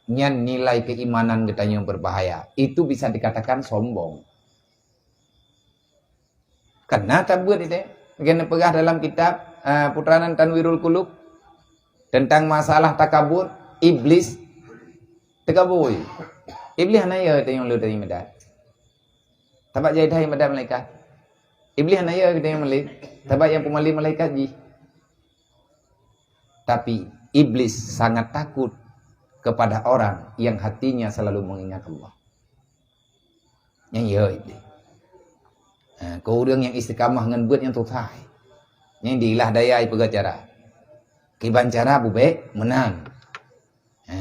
Nyan nilai keimanan geutanyoe berbahaya. Itu bisa dikatakan sombong. Kana tabeuet itu. Geuneuk peugah dalam kitab, eh, Putra nan Tanwirul Qulub tentang masalah takabur, Iblis takabur. Iblis hana ya teunyong le dari medan. Tabak jai dai medan malaikat. Iblis hana ya teunyong malaikat. Tabak yang pemali malaikat jih. Tapi Iblis sangat takut kepada orang yang hatinya selalu mengingat Allah. Nyan ya Iblis. Ha, keu ureuëng nyang istiqamah ngon beuet nyang tutai. Nyang diilah daya ipeugah cara. Kiban cara bubek menang. Ha.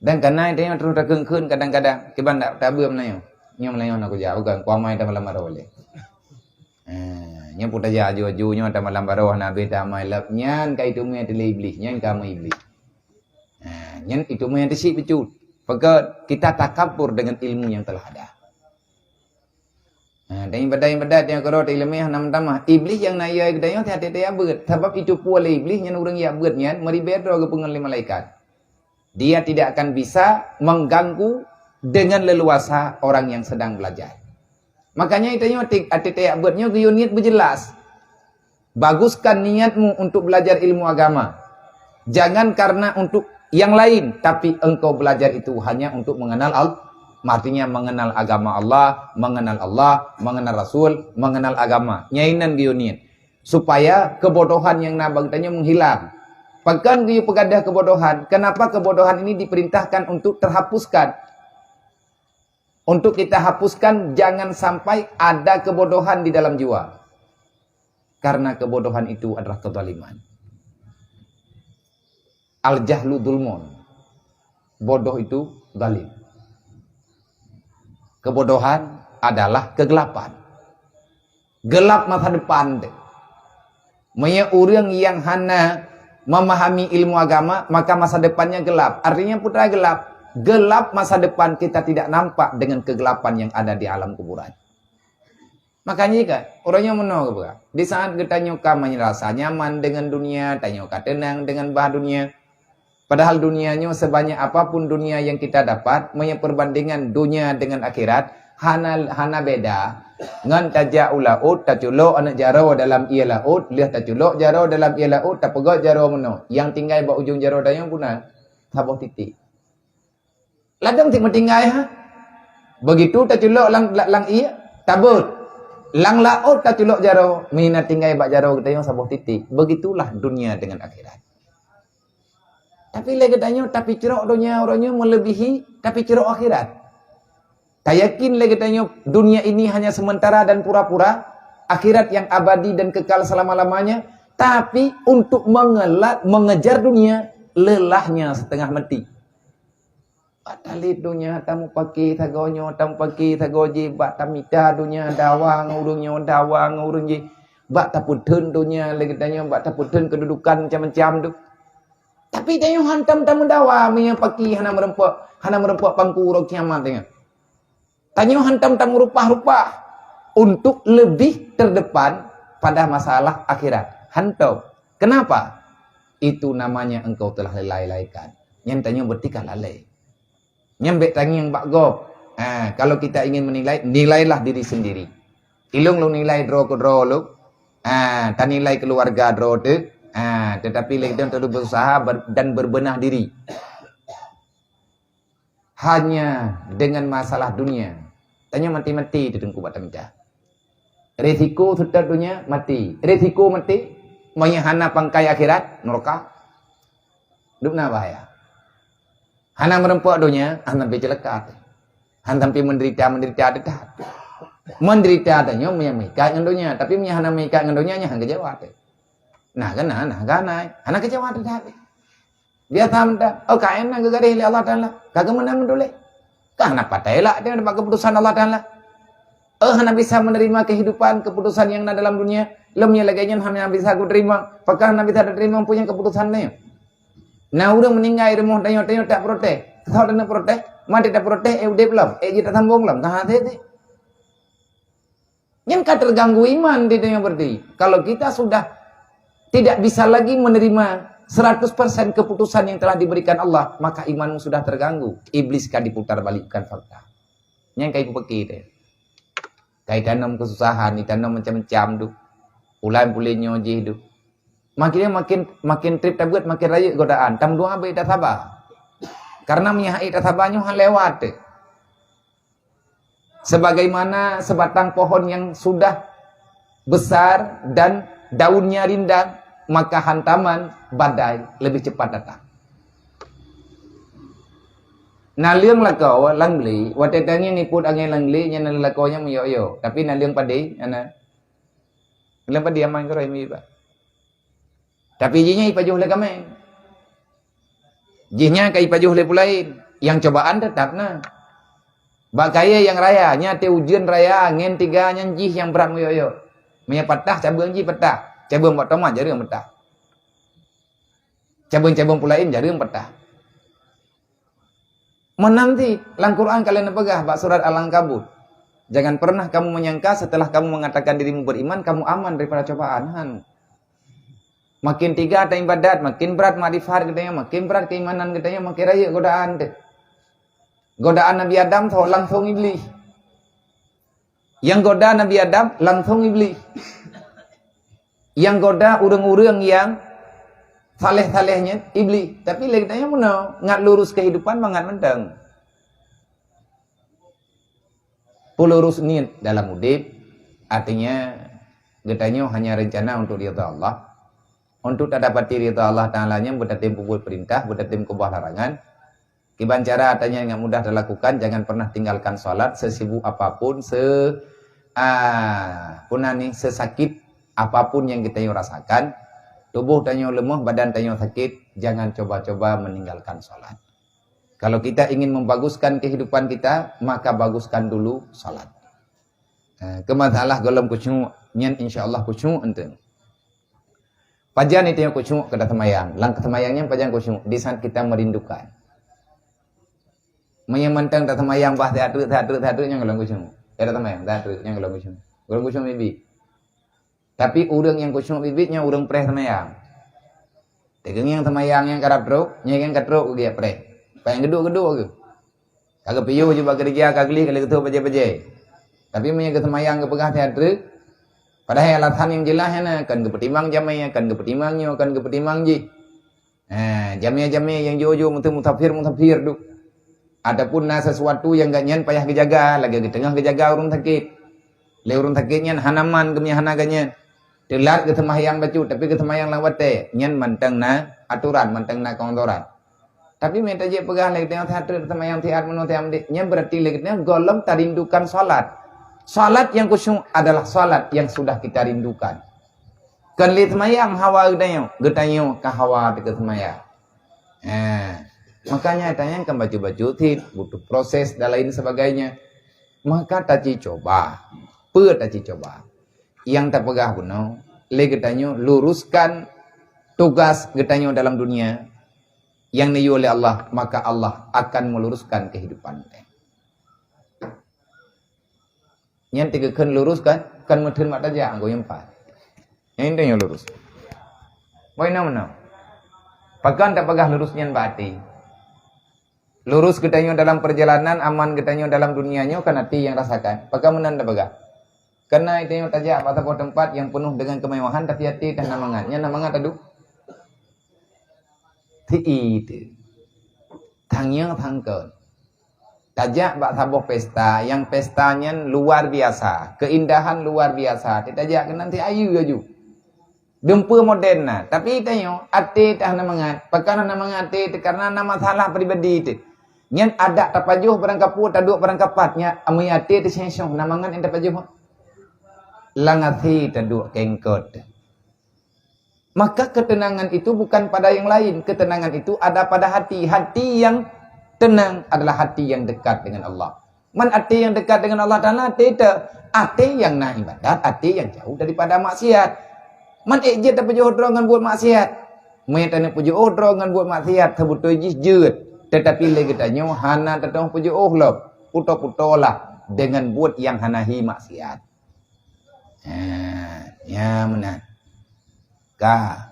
Dan kana itu yang terus takheun-kheun kadang-kadang. Kiban dak tabeue meunyoe. Nyoe meunyoe nak kujak bukan kuamai dah malam baru boleh. Ha, nyoe pun tajak aju-aju nyoe dah malam baru nabi dah mai lap nyan kai tu mui Iblis, nyan kamu Iblis. Ha, nyan itu mui teusi becut. Peugah kita takabur dengan ilmu yang telah ada. Ha, dan ibadat-ibadat yang kau rot ilmu yang enam tamah. Iblis yang nak yai geutanyoe hati-hati ya beuet. Sebab itu pula Iblis nyan urang ya beuet nyan meribet roh geupeungon lé malaikat. Dia tidak akan bisa mengganggu dengan leluasa orang yang sedang belajar. Makanya itu nyoe tik até tayak beuet nyoe geuyue niet beujelas. Baguskan niatmu untuk belajar ilmu agama. Jangan karena untuk yang lain, tapi engkau belajar itu hanya untuk mengenal Allah. Artinya mengenal agama Allah, mengenal Allah, mengenal Rasul, mengenal agama. Nyan geuyue niet. Supaya kebodohan nyang na bak geutanyoe menghilang. Pakon geuyue peugadah kebodohan? Kenapa kebodohan ini diperintahkan untuk terhapuskan? Untuk kita hapuskan, jangan sampai ada kebodohan di dalam jiwa. Karena kebodohan itu adalah kezaliman. Al-jahlu zulmun. Bodoh itu zalim. Kebodohan adalah kegelapan. Gelap masa depan teuh. Meunyoe ureuëng nyang hana memahami ilmu agama, maka masa depannya gelap. Artinya, putra gelap. Gelap masa depan kita tidak nampak dengan kegelapan yang ada di alam kuburan. Makanya kan, orang yang meunoe geupeugah, di saat geutanyoe ka merasa nyaman dengan dunia, tanyoe ka tenang dengan bah dunia, padahal dunia nyoe, sebanyak apapun dunia yang kita dapat, meunyoe perbandingan dunia dengan akhirat, hana, hana beda. Ngon tajak u laôt, taculok aneuk jaroe dalam ié laôt, lheueh taculok jaroe dalam ié laôt, tapeugöt jaroe meunoe. Nyang tinggai bak ujong jaroe tanyoe puna, saboh titik. Ladôm cit meutinggai, ha. Begitu taculok lam, lam, lam ié, tabeuet. Lam laôt taculok jaroe, meunan tinggai bak jaroe geutanyoe saboh titik. Begitulah dunia dengan akhirat. Tapi lé geutanyoe tapicrok donya uroe nyoe meulebihi tapicrok akhirat. Tayakin lé geutanyoe dunia ini hanya sementara dan pura-pura, akhirat yang abadi dan kekal selama-lamanya. Tapi untuk mengelat, mengejar dunia, lelahnya setengah mati. Bak talét donya, tamupaki sagoe nyoe, tamupaki sagoe jih, bak tamita donya, dawa ngon ureuëng nyoe, dawa ngon ureuëng jih, bak tapeutheun donya lé geutanyoe, bak tapeutheun keududukan macam-macam tu. Tapi tanyoe hantom tameudawa meunyoe paki hana meureumpok, hana meureumpok pangku uroe kiamat tanyoe. Tanyoe hantom tameurupah-rupah untuk lebih terdepan pada masalah akhirat. Hantom. Kenapa? Itu namanya engkau telah lalai-lalaikan. Nyan tanyoe berarti ka lalai. Nyan bék tangieng bak gob. Ha, kalau kita ingin menilai, nilailah diri sendiri. Ilong lôn nilai droe keudroe lôn. Ha, tanilai keluarga droe teuk. Ha, tetapi lé geutanyoe berusaha ber-, dan berbenah diri. Hanya dengan masalah dunia. Tanyoe mati-mati di teungku bak tamita. Risiko seutôt donya mati. Risiko mati, meunyoe hana pangkai akhirat, neraka. Dubna bahaya. Hana meureumpok donya, hana sampai ceuleuka. Hana sampai menderita-menderita teutab. Menderita tanyoe meunyoe meuikat ngon donya, tapi meunyoe hana meuikat ngon donya, nyan hana keucewa teuh. Nah, keunan, nah, ganai. Hana keucewa teutab. Biasa meuda, oh, ka na geugaréh lé Allah Taala. Ka geumeunang meutuléh. Ka na patai lak teuh bak keuputusan Allah Taala. Oh, hana bisa menerima kehidupan, keputusan yang na dalam dunia. Lom nyang lagée nyan hana bisa kuterima. Pakon hana bisa kuterima, punya keputusan nyoe. Na ureuëng meuninggai rumoh tanyoe, tanyoe tak protes. Soe tanyoe protes? Mati tak protes, eh, udeb lom. Eh, jih tak sambong lom. Ka hase sih. Nyan ka terganggu iman di dunia berarti. Kalau kita sudah tidak bisa lagi menerima seratus persen keputusan yang telah diberikan Allah, maka imanmu sudah terganggu. Iblis ka diputar balikkan fakta. Nyan ka ipeuki teuh. Ka itanom keususahan, itanom macam-macam tu. Ulan puléh nyoe jih tu. Makin, makin, makin treb tabeuet, makin rayeuk godaan. Tam dua abad dah sabar. Karena meunyoe hana sabar nyoe han lewat teuh. Sebagaimana sebatang pohon yang sudah besar dan daunnya rindang, maka hantaman badai lebih cepat datang. Naleueng lakoe lam glé, watée tangieng ipot angén lam glé, nyan naleueng lakoe nyan meuyok-yok. Tapi naleueng padé, nyan na. Naleueng padé aman keurah miyueb. Tapi jih nyan ipajoh lé kaméng. Jih nyan ka ipajoh lé peulaén. Nyang cobaan teutap na. Bak kayée nyang raya, nyan teuh ujeuen raya, angén tiga nyan jih nyang brat meuyok-yok. Meunyoe patah, cabeueng jih patah. Cabeueng bak tomat, jareueng patah. Cabeueng-cabeueng peulaén, jareueng patah. Meunan cit, lam Quran ka lheueh neupeugah bak surat Al-Ankabut, "Jangan pernah kamu menyangka setelah kamu mengatakan dirimu beriman, kamu aman daripada cobaan." Han. Makin tiga taibadat, makin brat makrifat geutanyoe, makin brat keimanan geutanyoe, makin rayeuk godaan teuh. Godaan Nabi Adam soe? Langsong Iblih. Nyang goda Nabi Adam langsong Iblih. Nyang goda ureuëng-ureuëng nyang saleh-saleh nyan Iblih. Tapi lé geutanyoe meunoe, ngat lurus kehidupan mangat mantong. Peulurus niet dalam udeb, artinya geutanyoe hanya rencana untuk ridha Allah. Untuk tadapati ridha Allah Ta'ala nyan beutatem peubuet peurintah, beutatem keubah larangan. Kiban cara tanyan ngat mudah talakukan, jangan pernah tinggalkan salat sesibuk apapun, se-, ah, puna ni, sesakit apapun yang geutanyoe rasakan. Tuboh tanyoe leumoh, badan tanyoe sakit, jangan coba-coba meninggalkan salat. Kalau kita ingin membaguskan kehidupan kita, maka baguskan dulu salat. Eh, keu masalah gohlom khusyuk, nyan insya Allah khusyuk enteuk. Pajan itu yang khusyuk keu taseumayang? Lam taseumayang nyan pajan khusyuk? Di saat kita merindukan. Meunyoe mantong taseumayang bah that treuk, that treuk, that treuk, nyan gohlom khusyuk. Ka taseumayang, that treuk, nyan gohlom khusyuk. Gohlom khusyuk mibi. Tapi ureuëng nyang khusyuk biet-biet nyan ureuëng preh seumayang. Teukeungieng seumayang nyang karab trok, nyan kan ka trok keu geupreh. Pajan geuduek-geuduek keu. Ka geupiôh jubah keureuja, ka gleh ka lheueh geutôh bajée-bajée. Tapi meunyoe geuseumayang geupeugah that treuk, padahai alasan nyang jeulaih hana, kan geupeutimang jamé, kan geupeutimang nyoe, kan geupeutimang jih. Ha, jamé-jamé nyang jiôh-jiôh meuteumé musafir-musafir duek. Ataupun na sesuatu nyang gobnyan payah geujaga, lagée geuteungoh geujaga ureuëng sakét. Lé ureuëng sakét nyan hana man keumiah hana gobnyan. Teulat geuseumayang bacut, tapi geuseumayang lam watée, nyan mantong na atoran, mantong na keuntoran. Tapi meunyoe tajak peugah lé geutanyoe that treuk seumayang siat meunoe siat meudeh, nyan berarti lé geutanyoe gohlom tarindukan salat. Salat yang khusyuk adalah salat yang sudah kita rindukan. Kon lé seumayang hawa geutanyoe, geutanyoe ka hawa teuka seumayang. Ha. Makanya tanyan kan bacut-bacut cit, butuh proses dan lain sebagainya. Maka taci coba. Peue taci coba? Yang tapeugah bunoe, lé geutanyoe luruskan tugas geutanyoe dalam dunia yang neuyue lé Allah, maka Allah akan meluruskan kehidupan geutanyoe. Nyan teugeukheun lurus kan, kan meutheun mak tajak, anggo nyang pat. Nyan inti nyoe lurus. Boh inoe meunoe. Pakon tapeugah lurus nyan bak até? Lurus geutanyoe dalam perjalanan, aman geutanyoe dalam dunia nyoe kan até nyang rasakan. Pakon meunan tapeugah? Karena geutanyoe tajak bak saboh teumpat nyang peunoh dengan kemewahan, tapi até teuh na mangat. Nyan na mangat taduek? Ti itu. Tangieng sangkot. Tajak bak saboh pesta, nyang pesta nyan luar biasa, keindahan luar biasa. Tajak keunan ti ayu laju. Dumpeue modern na, tapi tanyoe até teuh hana mangat. Pakon hana mangat até teuh? Karena na masalah pribadi teuh. Nyan adak tapajoh barang kapeue, taduek barang kapat, nya ameue até teuh sengsoh, na mangat nyang tapajoh. Lam até taduek kengkot. Maka ketenangan itu bukan pada yang lain. Ketenangan itu ada pada hati. Hati yang tenang adalah hati yang dekat dengan Allah. Man até nyang dekat dengan Allah Taala, até teuh, até nyang na ibadat, até nyang jauh daripada maksiat. Man ék jeuet tapeujiôh droe ngon buet maksiat. Meunyoe taneuk peujiôh droe ngon buet maksiat, seubeutôi jih jeuet. Tetapi lé geutanyoe hana teutoh peujiôh lom. Puto-putolah dengan buet nyang hana hi maksiat. Ha, ya meunan. Ka.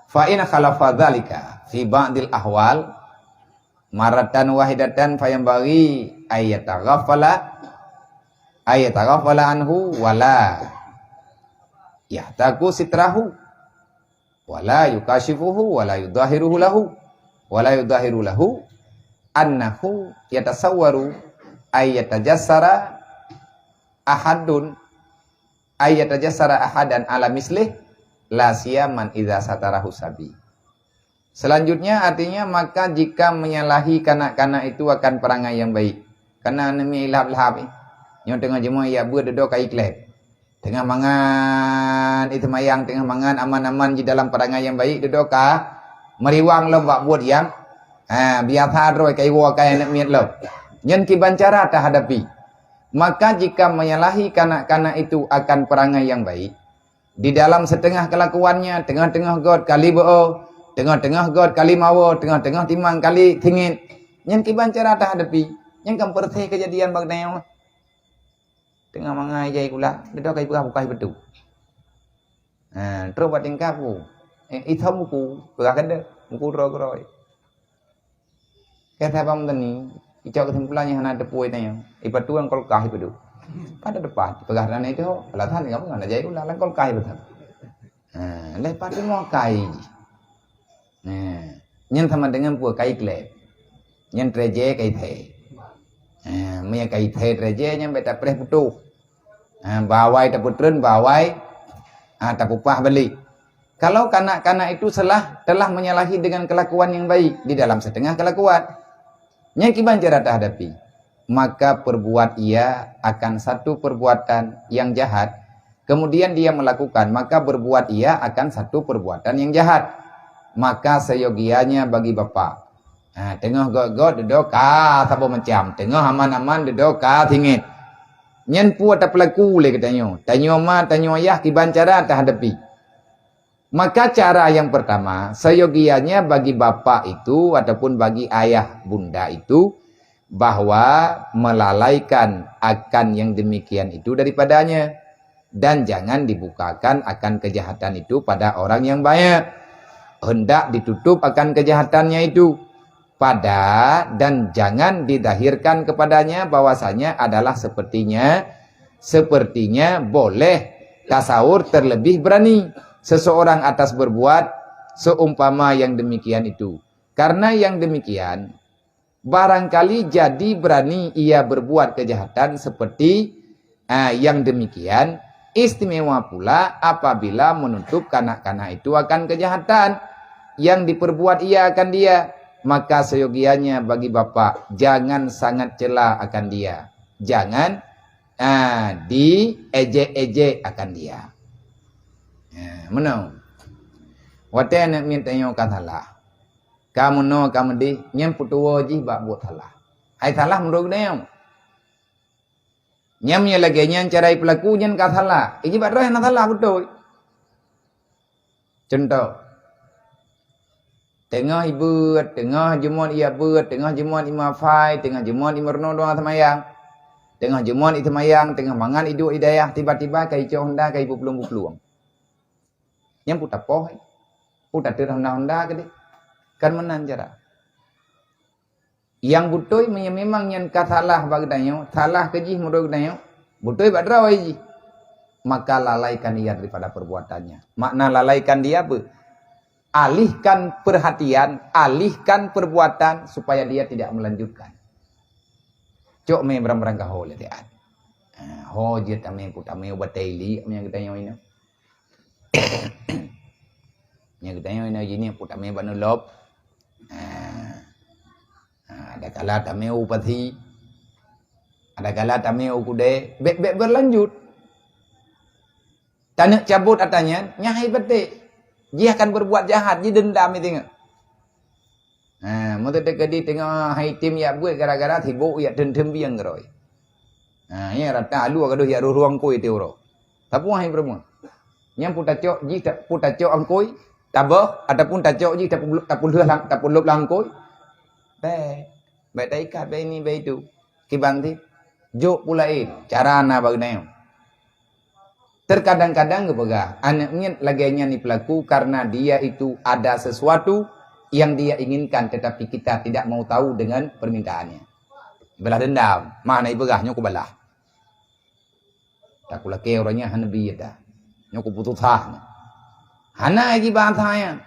Fa in khalafa dzalika fi ba'dil ahwal maratan wahidatan fayanbaghi ay yataghafala, ay yataghafala anhu wala yahtaku sitrahu, wala yukashifuhu, wala yudhahiruhu lahu, wala yudhahiru lahu annahu yatasawwaru ay yatajassara ahadun, ay yatajassara ahadan ala mislih, la siyaman idza satarahu sabi. Selanjutnya, artinya, maka jika menyalahi kanak-kanak itu akan perangai yang baik. Karena aneuk miet ilhab-ilhab, eh. Nyoe teungoh jeumoe yak beuet dudoe ka ikleb. Teungoh mangat, iteumayang teungoh mangat, aman-aman ji dalam perangai yang baik, dudoe ka meuriwang lom bak buet yang, ha, biasa droe ka iwoe ka aneuk miet lom. Nyan kiban cara tahadapi. Maka jika menyalahi kanak-kanak itu akan perangai yang baik, di dalam setengah kelakuannya, teungoh-teungoh göt kali beu, teungoh-teungoh göt kali mawoe, teungoh-teungoh timang kali singit, nyan kiban cara tahadapi. Nyan kan peureséh keujadian bak tanyoe. Teungoh mangat ijai gula, dudoe ka ipeugah bukai beutôi. Ha, trok bak tingkap ku. Eh, ithom buku, peugah keudeh, buku droe-droe. Kata Bang Tani, icok kesimpulan nyang hana teupeu tanyoe. Ipatu lam kulkas ipadu. Pada depan, peugah dan itu, alasan kamu hana jai ulah lam kulkas ipadu. Ha, leupah teungoh kai jih. Ha, nyan sama dengan peue? Kai klep. Nyan treje kai thee. Ha, meunyo kai thee treje nyan bèk tapreh putôh. Ha, bawai tapeutreun, bawai, ha, tapupah balik. Kalau kanak-kanak itu salah, telah menyalahi dengan kelakuan yang baik di dalam setengah kelakuan. Nyan kiban cara tahadapi. Maka perbuat ia akan satu perbuatan yang jahat, kemudian dia melakukan, maka berbuat ia akan satu perbuatan yang jahat. Maka seyogianya bagi bapak. Ha, teungoh göt-göt dudoe ka saboh macam, teungoh aman-aman dudoe ka singét. Nyan peue tapeulaku lé geutanyoe? Tanyoe ma, tanyoe yah kiban cara tahadapi. Maka cara yang pertama, seyogianya bagi bapak itu ataupun bagi ayah bunda itu, bahwa melalaikan akan yang demikian itu daripadanya, dan jangan dibukakan akan kejahatan itu pada orang yang banyak. Hendak ditutup akan kejahatannya itu pada, dan jangan didahirkan kepadanya bahwasanya adalah sepertinya, sepertinya boleh tasawur terlebih berani seseorang atas berbuat seumpama yang demikian itu. Karena yang demikian, barangkali jadi berani ia berbuat kejahatan seperti, ah, yang demikian, istimewa pula apabila menutup kanak-kanak itu akan kejahatan yang diperbuat ia akan dia, maka seyogianya bagi bapak jangan sangat cela akan dia. Jangan, ah, diejek-ejek akan dia. Ah, meunoe. Watèe aneuk miet tanyoe ka salah, ka meunoe ka meudéh, nyan peutuwoe jih bak buet salah. Hai salah meunurot geutanyoe. Nyan meunyoe lagèe nyan cara ipeulaku, nyan ka salah. Iji bak droe hana salah beutôi. Cuntoh, teungoh ibeuet, teungoh jumôt iabeuet, teungoh jumôt imafai, teungoh jumôt imeurunoe doa seumayang, teungoh jumôt iseumayang, teungoh mangat iduek idayah, tiba-tiba ka icok honda ka ipeuplueng-peuplueng. Nyan peue tapoh, peue tateurang honda-honda keudeh. Kan meunan cara. Nyang beutôi, meunyoe memang nyan ka salah bak geutanyoe, salah keu jih meunurot geutanyoe, beutôi bak droe jih, maka lalaikan ia daripada perbuatannya. Makna lalaikan dia apa? Alihkan perhatian, alihkan perbuatan supaya dia tidak melanjutkan. Cok mé barang-barang gaho lé tiat. Ha, ho jeuet tamé, pu tamé ubat taili, meunyoe geutanyoe inoe. Nyan geutanyoe inoe jih ni pu tamé bak nulop. Ha. Ha, ada kala tamé u pasi. Ada kala tamé u kudée. Bèk-bèk berlanjut. Taneuk cabot ata nyan, nyan hai patéh. Jih akan berbuat jahat, jih dendam i teungoh. Ha, meuteuteukedi teungoh hai tem yak buet gara-gara sibok yak tem-tem bieng keudroe. Ha, nyan rata alue ka deuh yak rueng-rueng koi teuh uroe. Tapi hai peureumeun. Nyan pu tacok jih ta-, pu tacok angkoi, taböh, ataupun tacok jih tapu-, tapulheueh lam, tapulop lam angkoi. Bèk. Bèk taikat, bèk ini, bèk itu. Kiban ti. Jok pu laén. Cara na bak geutanyoe. Terkadang-kadang geupeugah, aneuk miet lagèe nyan ipeulaku karena dia itu ada sesuatu yang dia inginkan, tetapi kita tidak mau tahu dengan permintaannya. Balas dendam. Mana ipeugah, nyoe kubalah. Takulakée uroe nyan hana bi dah. Nyoe kuputus asa nyoe. Hana lagi bahasa nyan.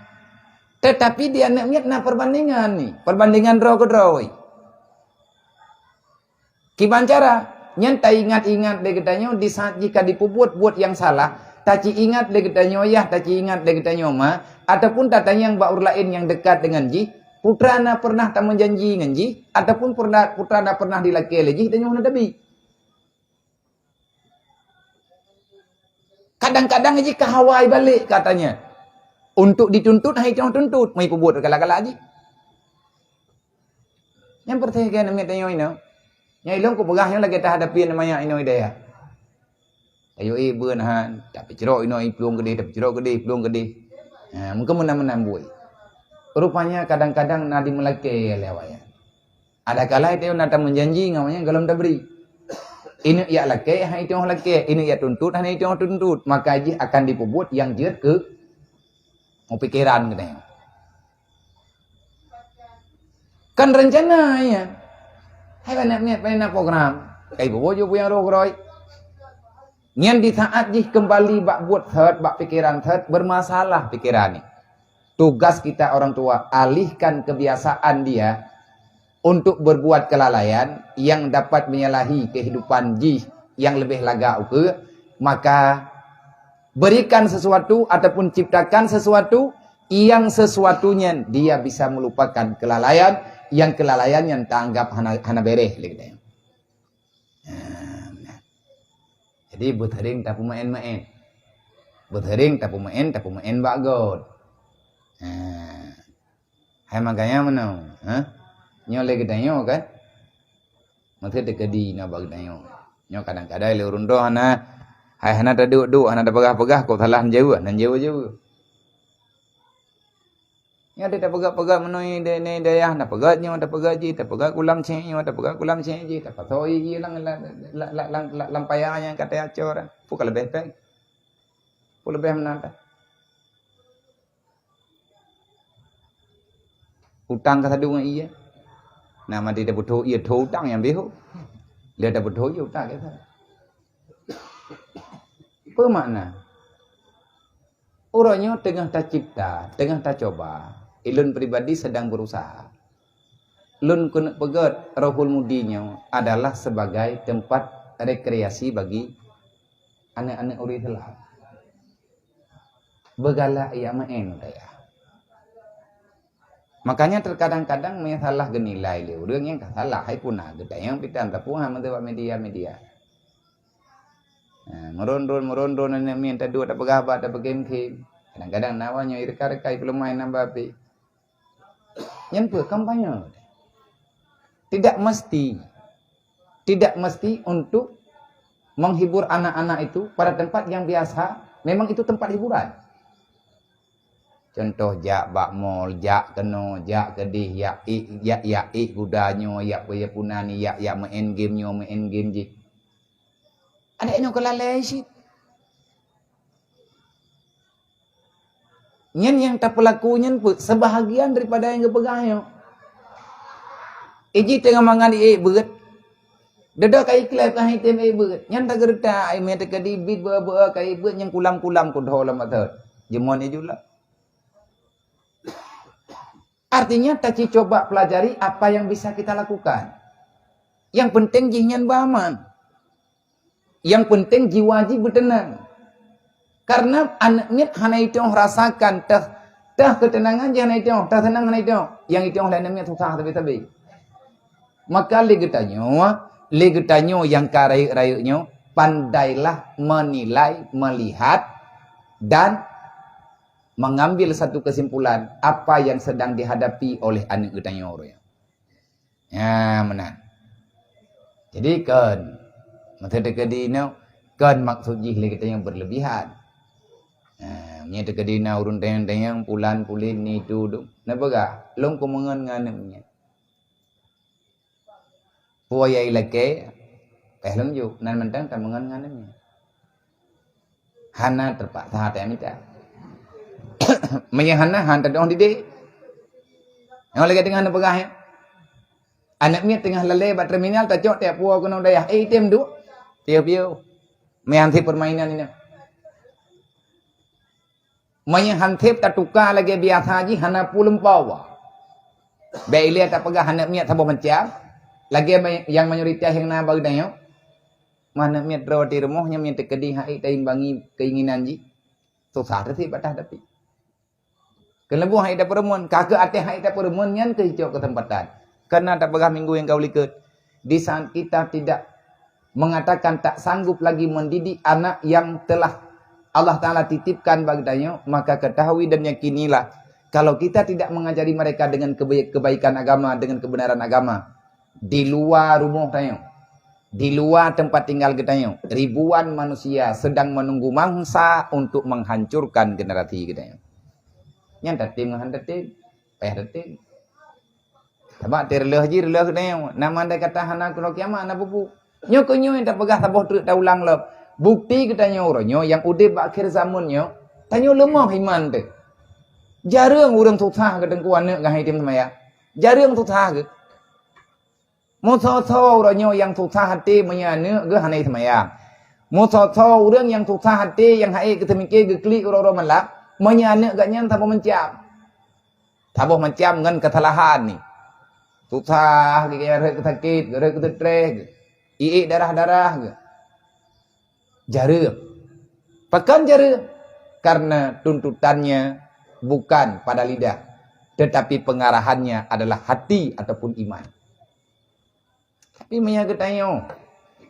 Tetapi di aneuk miet na perbandingan ni. Perbandingan droe keudroe. Kiban cara? Nyan taingat-ingat lé geutanyoe di saat jih ka dipeubuet buet nyang salah, taci ingat lé geutanyoe yah, taci ingat lé geutanyoe ma, ataupun tatanyong bak ureueng laén nyang dekat deungon jih, putra na pernah tameujanji ngon jih, ataupun pernah, putra na pernah dilakée lé jih, tanyoe hana tabi. Kadang-kadang jih ka hawa ibalek katanya. Untuk dituntut, hai tanyoe tuntut, meuipubuet galak-galak jih. Nyang peureuteh keu aneuk miet tanyoe inoe. Nyang ilôn kupeugah nyoe lagèe tahadapi aneuk manyak inoe i dayah. Ayo, eh, beuet han, tapeucrok inoe iplueng keudeh, tapeucrok keudeh, iplueng keudeh. Ha, mungken meunan-meunan buet. Rupanya kadang-kadang na dimeulakée lé awaknyan. Ada kala tanyoe na tameujanji ngon awaknyan gohlom tabri. Ineuk yak lakée, han itueng lakée. Ineuk yak tuntut, han itueng tuntut. Maka jih akan dipeubuet nyang jeuet keu mupikeran geutanyoe. Kan rencana nyan. Hai aneuk miet, pane na program. Kai bubu ju puyang roh keurôi. Nyan di saat jih kembali bak buet thot, bak pikiran thot, bermasalah pikiran ni. Tugas kita orang tua, alihkan kebiasaan dia untuk berbuat kelalaian yang dapat menyalahi kehidupan jih yang lebih lagak ukeue, maka berikan sesuatu ataupun ciptakan sesuatu yang sesuatunya dia bisa melupakan kelalaian, yang kelalaian yang tanggap hana, hana bereh lagi. Jadi beuteuring tapeumaén-maén. Beuteuring tapeumaén, tapeumaén bak got. Ha. Hai makanya meunoe, ha? Nyoe lé geutanyoe kan? Meuteuk teukeudi na bak geutanyoe. Nyoe kadang-kadang lé ureuëng droe hana, hai hana taduek-duek, hana tapeugah-peugah, kok salah jaweueb, hana jaweueb-jaweueb. Nyoe tapeugah-peugah meunoe di, di dayah, tapeugah nyoe, tapeugah jih, tapeugah kulam cék nyoe, tapeugah kulam cék jih, tapasoe jih lam, lam, lam, lam, lam, lam paya nyang ka teuacor. Peue ka leubeh péng? Peue leubeh meunan teuh? Utang ka sadeue ngon ie. Nama dia tapeutho ie, tho utang nyang bihu. Dia tapeutho ie utang kita. Peue makna? Uroe nyoe teungoh tacipta, teungoh tacoba. Ilôn pribadi sedang berusaha. Lôn keuneuk peugét Rohul Mudi nyoe adalah sebagai tempat rekreasi bagi aneuëk-aneuëk ureuëng Islam. Beugalak jak meu'en dayah. Makanya terkadang-kadang meunyoe salah geunilai lé ureuëng nyang ka salah, hai puna geutanyoe pitan tapuha meuteubak media-media. Ha, meuron-ron, meuron-ron aneuëk miet taduek tapeugah haba tapeugém-khém. Kadang-kadang na awak nyoe ireka-reka ipeuleumai namba pih. Nyan peue kampanye? Tidak mesti. Tidak mesti untuk menghibur anak-anak itu pada tempat yang biasa, memang itu tempat hiburan. Contoh jak bak mall, jak keunoe, jak keudeh, jak ék, jak, jak ék guda nyoe, jak peue puna ni, jak, jak meu'en game nyoe, meu'en game jih. Adak nyoe keulalai cit. Nyan nyang tapeulaku nyan peue? Sebahagian daripada nyang geupeugah nyoe. Iji teungoh mangat ék beuet. Deungon ka iklab ka item ék beuet. Nyan tageureutak ai meuteukadi bit beu-beu ka ék beuet nyang kulam-kulam kudho lam atot. Jumon ijula. Artinya, taci coba pelajari apa yang bisa kita lakukan. Yang penting jih nyan beuaman. Yang penting jiwa jih beuteunang. Karena aneuëk miet hana itong rasakan teuh, teuh keuteunangan jih hana itong, teuh seunang hana itong. Yang itong lé aneuëk miet susah sabe-sabe. Maka lé geutanyoe, lé geutanyoe nyang ka rayeuk-rayeuk nyoe, pandailah menilai, melihat, dan mengambil satu kesimpulan apa yang sedang dihadapi oleh aneuëk geutanyoe uroe nyoe. Ha, meunan. Jadi kon, masa teukeudi nyoe, kon maksud jih lé geutanyoe berlebihan. Ha, meunyoe teukeudi na ureuëng tanyong-tanyong, pulan-pulen, ni tu, tu, na peugah, lôn kumeungon ngon aneuëk miet. Peue nyang ilakée, péh lom jok, nan mantong tameungon ngon aneuëk miet. Hana teupaksa tamita. Meunyoe hana, han teudoh didik. Nyang lagée teungoh neupeugah nyoe. Aneuëk miet teungoh lalée bak terminal, tacok tiep puwoe keunoe dayah. Eh, item duek. Piôh-piôh. Meuhan sit permainan inong. Meunyoe han sép tatuka lagée biasa jih hana peue lumpoe. Bék ilée tapeugah aneuëk miet saboh macam, lagée ma-, nyang mayoritas nyang na bak geutanyoe. Meuh aneuëk miet droe di rumoh nyan meunyoe teukeudi han ék taimbangi keinginan jih, susah teuh sit bak tahadepi. Keuneubôh han ék tapeureumeun, ka keuh até han ék tapeureumeun nyan keuh icok keuseumpatan. Keunan tapeugah minggu nyang ka u likot, di saat kita tidak mengatakan tak sanggup lagi mendidik anak yang telah Allah Ta'ala titipkan bak geutanyoe, maka ketahui dan yakinilah, kalau kita tidak mengajari mereka dengan kebaikan agama, dengan kebenaran agama, di luar rumoh tanyoe, di luar tempat tinggal geutanyoe, ribuan manusia sedang menunggu mangsa untuk menghancurkan generasi geutanyoe. Nyan tatem ngon han tatem, payah tatem. Sabab teureuleuh jih reuleuh geutanyoe. Nama andai kata hana keudroe kiamat, hana peue-peue. Nyoe keuh nyoe nyang tapeugah saboh treuk taulang lom. Bukti geutanyoe uroe nyoe nyang udeb bak akhé zaman nyoe, tanyoe leumoh iman teuh. Jareueng ureuëng susah geuteungku aneuëk geuh han item seumayang. Jareueng susah geuh. Meusoe-soe uroe nyoe nyang susah até meunyoe aneuëk geuh hana seumayang. Meusoe-soe ureuëng nyang susah até, nyang haiek keu teumike geuklik uroe-uroe malam, meunyoe aneuëk geuh nyan saboh macam. Saboh macam ngon keusalahan ni. Susah, geuh rhot keu sakét, geuh rhot keu seutres, geuh iék darah-darah, geuh jareuem. Pakon jareuem? Karena tuntutannya bukan pada lidah, tetapi pengarahannya adalah hati ataupun iman. Tapi meunyoe geutanyoe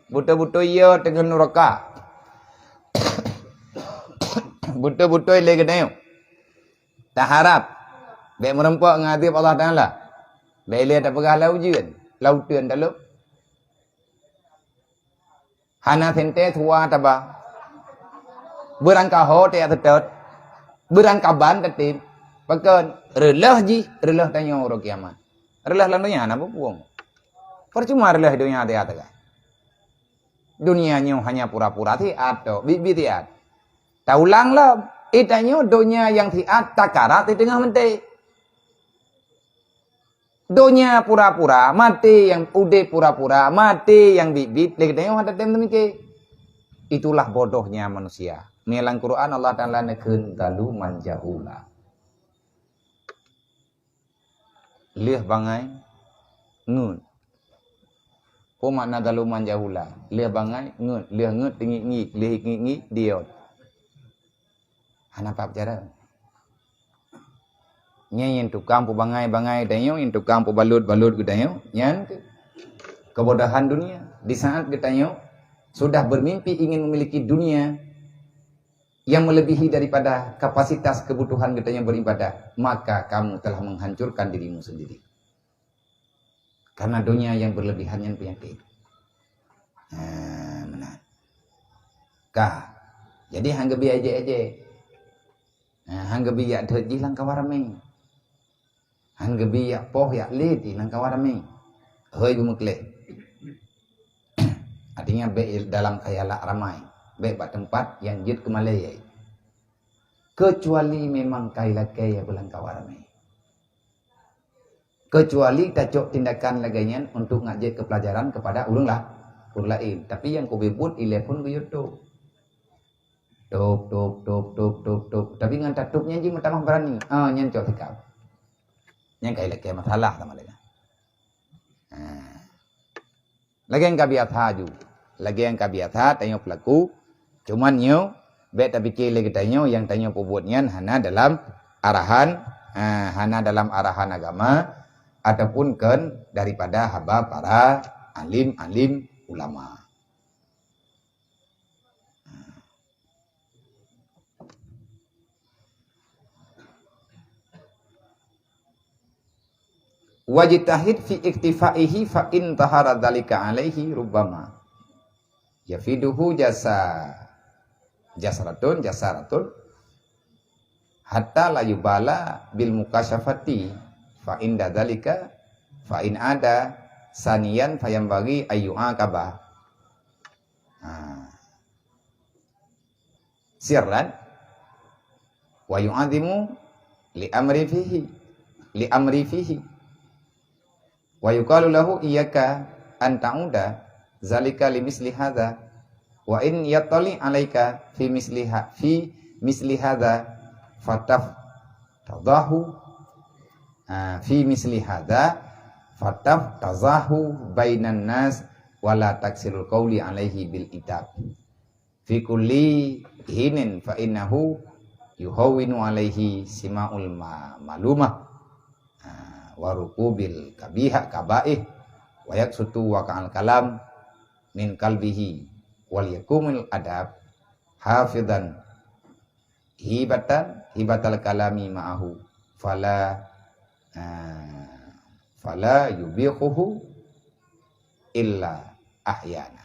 beutôi-beutôi yo teungoh nuraka, beutôi-beutôi lé geutanyoe taharab bék meureumpok ngon azab Allah Taala, bék lé tapeugah lam ujeuen, lam uteuen talop. Hana sente suwa taba. Beurangkaho teuyak seutôt. Beurangkaban tatem. Pakon? Reuloh jih, reuloh tanyoe uroe kiamat. Reuloh lam donya hana peue-peue. Percuma reuloh donya teuyak teuga. Donya nyoe hanya pura-pura siat tok, biet-biet siat. Taulang lom, eh tanyoe donya nyang siat takarat di teungoh meunte. Donya pura-pura, maté nyang udeb pura-pura, maté nyang biet-biet, lé geutanyoe hana tatem teumike. Itulah bodohnya manusia. Meunyoe lam Quran Allah Taala neukheun zaluman jahula. Lheueh bangai ngeut. Peue makna zaluman jahula? Lheueh bangai ngeut, lheueh ngeut teungiek-ngiek, lheueh ngiek-ngiek diot. Hana pap cara. Nyan nyang tukang peubangai-bangai tanyoe, nyang tukang peubalot-balot geutanyoe, nyan keubodohan dunia. Di saat geutanyoe sudah bermimpi ingin memiliki dunia yang melebihi daripada kapasitas kebutuhan geutanyoe beribadah, maka kamu telah menghancurkan dirimu sendiri. Karena donya yang berlebihan nyan penyakit. Ha, meunan. Ka. Jadi hang geubi ejek-ejek. Ha, hang geubi yak dot jih lam kawan ramé. Hang geubi yak poh yak lét jih lam kawan ramé. Hôi beumeukleh. Artinya bék dalam khayalak ramai. Bék bak teumpat nyang jeuet keu malée. Kecuali memang kai lakée ya beulang kawan ramé. Kecuali tacok tindakan lagée nyan untuk ngajak keu pelajaran kepada ureuëng lah, ureuëng laén. Tapi nyang kubi buet ilée phon geuyue top. Top, top, top, top, top, top. Tapi ngon tatop nyan jih meutamah berani. Ah, nyan cok sikap. Nyan kai lakée masalah sama dengan. Ha. Lagée nyang ka biasa ju. Lagée nyang ka biasa tanyoe peulaku. Cuman nyoe, bék tapike lé geutanyoe nyang tanyoe peubuet nyan hana dalam arahan, ha, hana dalam arahan agama ataupun kon daripada haba para alim-alim ulama. Wajtahid fi iktifaihi fa in zahara dzalika alaihi rubbama yafiduhu jasa, jasratun, jasaratun, hatta la yubala bil mukasyafati fa inda dzalika fa in ada saniyan fayambagi ayyu'aqaba. Ha. Sirran wa yu'azimu li amri fihi, li amri fihi. Wa yuqalu lahu iyyaka an ta'uda zalika li misli hadza. Wa in yattali alaika fi misli ha-, fi misli hadza fataf tadahu, ah, fi misli hadza fataf tazahu bainan nas wa la taksirul qauli alaihi bil itab. Fi kulli hinin fa innahu yuhawwinu alaihi sima'ul ma-, malumah, ah, wa rukubil kabiha kabaih wa yaksutu waqa'al kalam min qalbihi wal yakumul adab hafizan hibatan hibatal kalami ma'ahu fala, ah, fala yubihuhu illa ahyana.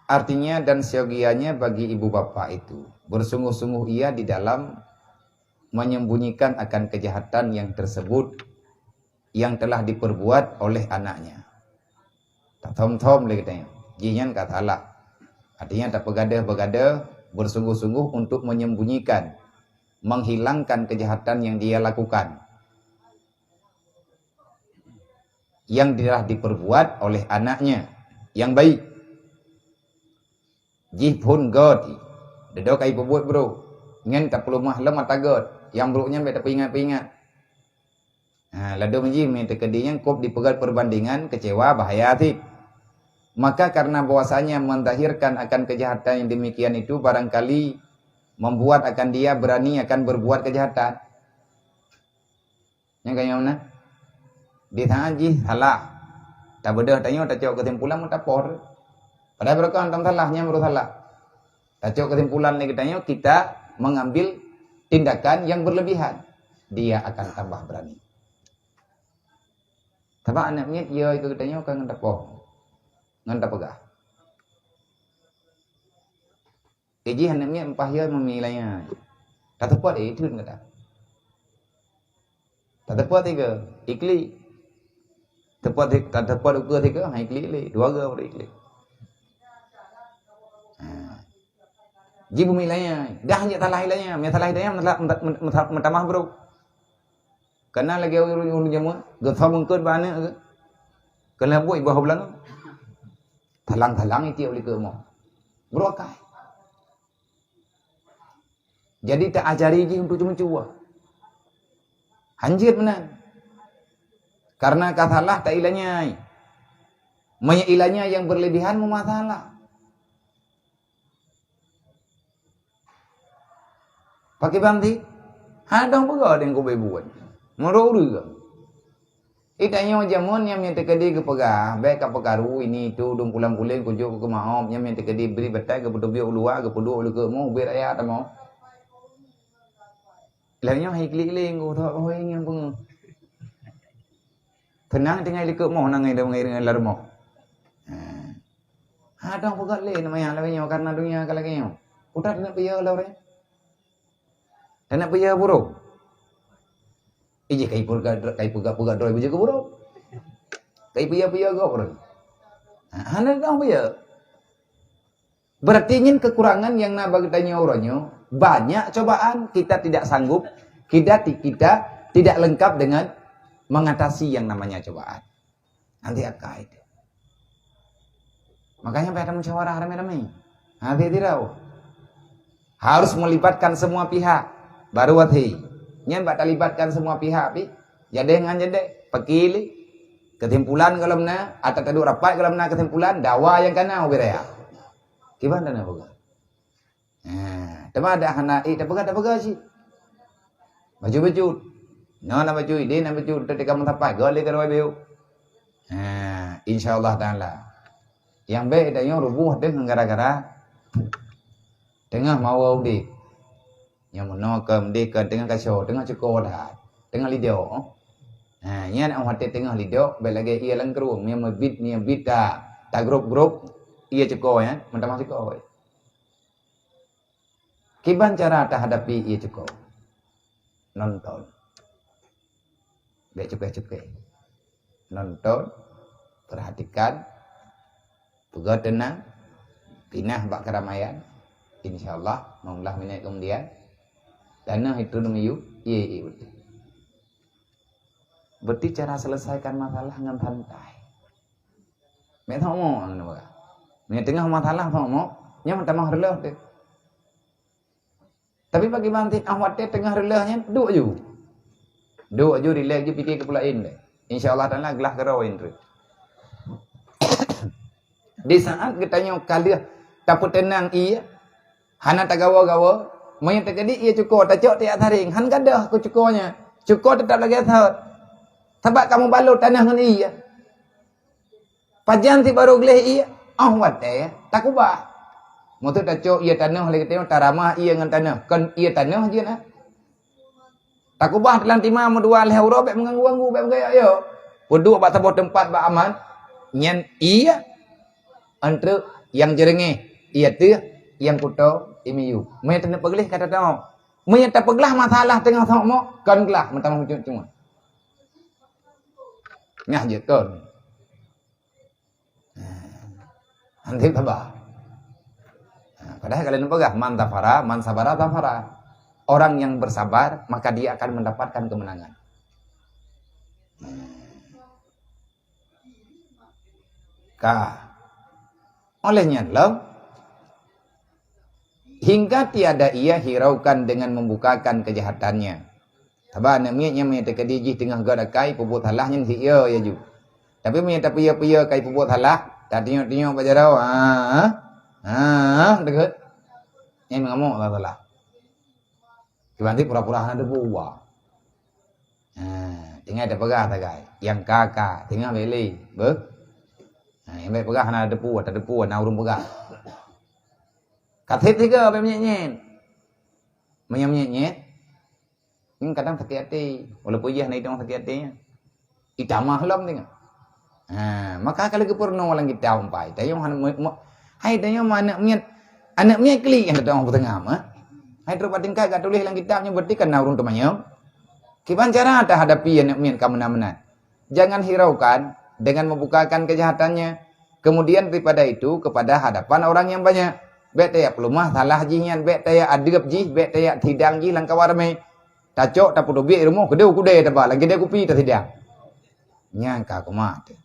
Artinya, dan siogianya bagi ibu bapa itu, bersungguh-sungguh ia di dalam menyembunyikan akan kejahatan yang tersebut yang telah diperbuat oleh anaknya. Tathom-thom lé geutanyoe, jih nyan ka salah. Artinya, tapeugadeuh-peugadeuh, bersungguh-sungguh untuk menyembunyikan, menghilangkan kejahatan yang dia lakukan. yang telah diperbuat oleh anaknya yang baik. Jih phon göt, dudoe ka jipeubuet brôk, ngon tapeuleumah lom ata göt, nyang brôk nyan bèk tapeuingat-peuingat. Ha, ladôm jih meunyoe teukeudi nyan kôp dipeugöt perbandingan, keucewa, bahaya cit. Maka karena bahwasanya menzahirkan akan kejahatan yang demikian itu barangkali membuat akan dia berani akan berbuat kejahatan. Nyang ka nyoe na. Di saat jih salah. Tabeudôh tanyoe tacok keusimpulan meutapoh. Padahai barokon tam salah, nyan baru salah. Tacok keusimpulan lé geutanyoe, kita mengambil tindakan yang berlebihan. Dia akan tambah berani. Sabab aneuk miet yo ikeu geutanyoe ka ngon tapoh. Ngon tapeugah. Ijih aneuk miet meupaih yo meumi lanyai. Tateupot, eh, itheun gata. Tateupot tiga, iklik. Teupot ti-, tateupot ukeue tiga, ha, iklik lé. Dua ga baru iklik. Ha. Ji bumi lanyai. Dah jeuet salah lanyai. Meusalah lanyai, meusalah, meusalah, meutamah brôk. Kana lagèe ureueng, ureueng jameun, geusa beungkeut bak aneuk geuh. Keuneuk buet i bawah beulangöng. Thalang-thalang itiek u likot moh. Brôk akai. Jadi, ta ajari jih untuk ceumeucue. Hanjeuet meunan. Karena ka salah ta ilanyai. Meunyoe ilanyai nyang berlebihan meumasalah. Pakriban cit? Hana dong peugah deng keu beubuet. Meurok ureueng. Di tanyoe jameun nyang meunteukeudi geupeugah, bèk ka peukaru ini itu dong pulang-puléng kujok keu meu'ob, nyang meunteukeudi bri batai geupeuteubiet u luwa, geupeuduek u likot moh, ubit raya tamong. Lheueh nyoe hai klik-klik, oh, tho, oh, nyang peungeuh. Teunang tinggai likot moh, nang ngai ngai ngai lam rumoh. Ha. Ha, dong peugah lé nama nyang lagèe nyoe, karena dunia ka lagèe nyoe. Udah kena piye lom, eh? Kena piye burung? Ijih kai peugah, kai peugah, peugah droe baju ke burung. Kai piye-piye gob burung. Ha, hana dong piye. Berarti nyan kekurangan nyang na bak geutanyoe uroe nyoe, banyak cobaan kita tidak sanggup, kita ti-, kita tidak lengkap dengan mengatasi yang namanya cobaan. Nanti akai. Makanya payah tamusyawarah ramé-ramé. Nanti tirau. Harus melibatkan semua pihak. Baru até. Nyan bak talibatkan semua pihak pi. Jadi ngan jadi. Pakili. Kesimpulan kalau na, atau taduk rapat kalau na kesimpulan, dawa nyang kana ubé raya. Kiban dana peugah. Ha, teuma dak hana ék tapeugah, tapeugah cit. Bacut-bacut. Nyoe na bacut, idéh na bacut, teuka meusapat, göt lé keudroe beu. Ha, insya Allah Taala. Nyang bèk tanyoe ruboh deuh gara-gara teungoh mawa udép. Nyang meunoe keu udép keu teungoh kaco, teungoh ceuko that, teungoh lidok. Ha, nyan 'oh watèe teungoh lidok, bèk lagèe ié lam krueng, meubiet, meubiet ta, tagrôp-grôp ié ceuko nyan, meutamah ceuko. Kiban cara tahadapi ié ceuko? Nonton. Bèk cukai-cukai. Nonton, perhatikan, peugah teunang, pinah bak keramaian. Insya Allah, lima belas minit kemudian, tanoh itu miyueb, ié, ié beutôi. Berarti cara selesaikan masalah ngon santai. Meuet soe mo, ngon peugah. Meunyoe teungoh masalah soe mo, nyan meutamah reuloh teuh. Tapi bagi banting ah watèe teungoh reuloh nyan, duek ju. Duek ju, rilek ju, pike keu peulaén deh. Insya Allah Taala glah keudroe indri. Di saat geutanyoe ka lheueh tapeuteunang ié, hana tagawa-gawa, meunyoe teukeudi ié ceuko tacok tiak saréng, han gadôh keu ceuko nyan. Ceuko teutap lagèe thot. Sabab kamoe balot tanoh ngon ié. Pajan cit barô gleh ié, 'oh watèe takubah. Meuseu tacok ié tanoh lé geutanyoe, taramah ié ngon tanoh, kon ié tanoh jeuet na. Takubah dalam tima meudua lhèe uroe, bèk meuganggu-ganggu, bèk meugayok-yok. Peuduek bak saboh teumpat bak aman, nyan ié antreuk nyang jeureungéh, ié teuh nyang kuto ié miyueb. Meunyoe taneuk peugleh ka tateu'oh. Meunyoe tapeuglah masalah teungoh somok, kon glah meutamah mucut-mucut. Nyah jeuet kon. Nanti sabar. Nah, padahai kalau peugah, "Man safara, man sabara, zafara." Orang yang bersabar, maka dia akan mendapatkan kemenangan. Ka. Oleh nyan lom, hingga tiada ia hiraukan dengan membukakan kejahatannya. Sabab aneuk miet nyang meunyoe teukeudi jih teungoh gét akai peubuet salah nyan siya ya ju. Tapi meunyoe tapeuyo-peuyo kai peubuet salah, tatunyok-tunyok bak jaroe, ha, ha, deukeut. Nyan mengamuk salah-salah. Kiban cit pura-pura hana teupeue. Ha, tinggai tapeugah sagai. Nyang ka-ka, teungoh bele. Beuh. Ha, nyang bèk peugah hana teupeue, tateupeue na ureueng peugah. Ka sép sigoe bèk meunyét-nyét. Meunyoe meunyét-nyét, nyan kadang sakét até. Walaupun jih hana itong sakét até nyan. Itamah lom teungoh. Ha, maka ka lheueh geupeurunoe lam kitab umpai. Tanyoe hana me-, me-, hai tanyoe ma aneuk miet, aneuk miet klik nyang teungoh peutengah mah. Hai trok bak tingkat gak tuléh lam kitab nyoe berarti kan na ureueng teumanyong. Kiban cara tahadapi aneuk miet ka meunan-meunan. Jangan hiraukan dengan membukakan kejahatannya. Kemudian daripada itu kepada hadapan orang yang banyak. Bèk tajak peuleumah salah jih nyan, bèk tajak adeueb jih, bèk tajak sidang jih lam kawan ramé. Tacok tapeuteubiet rumoh keudeh u keudè taba lam keudè kupi tasidang. Nyang ka kumat.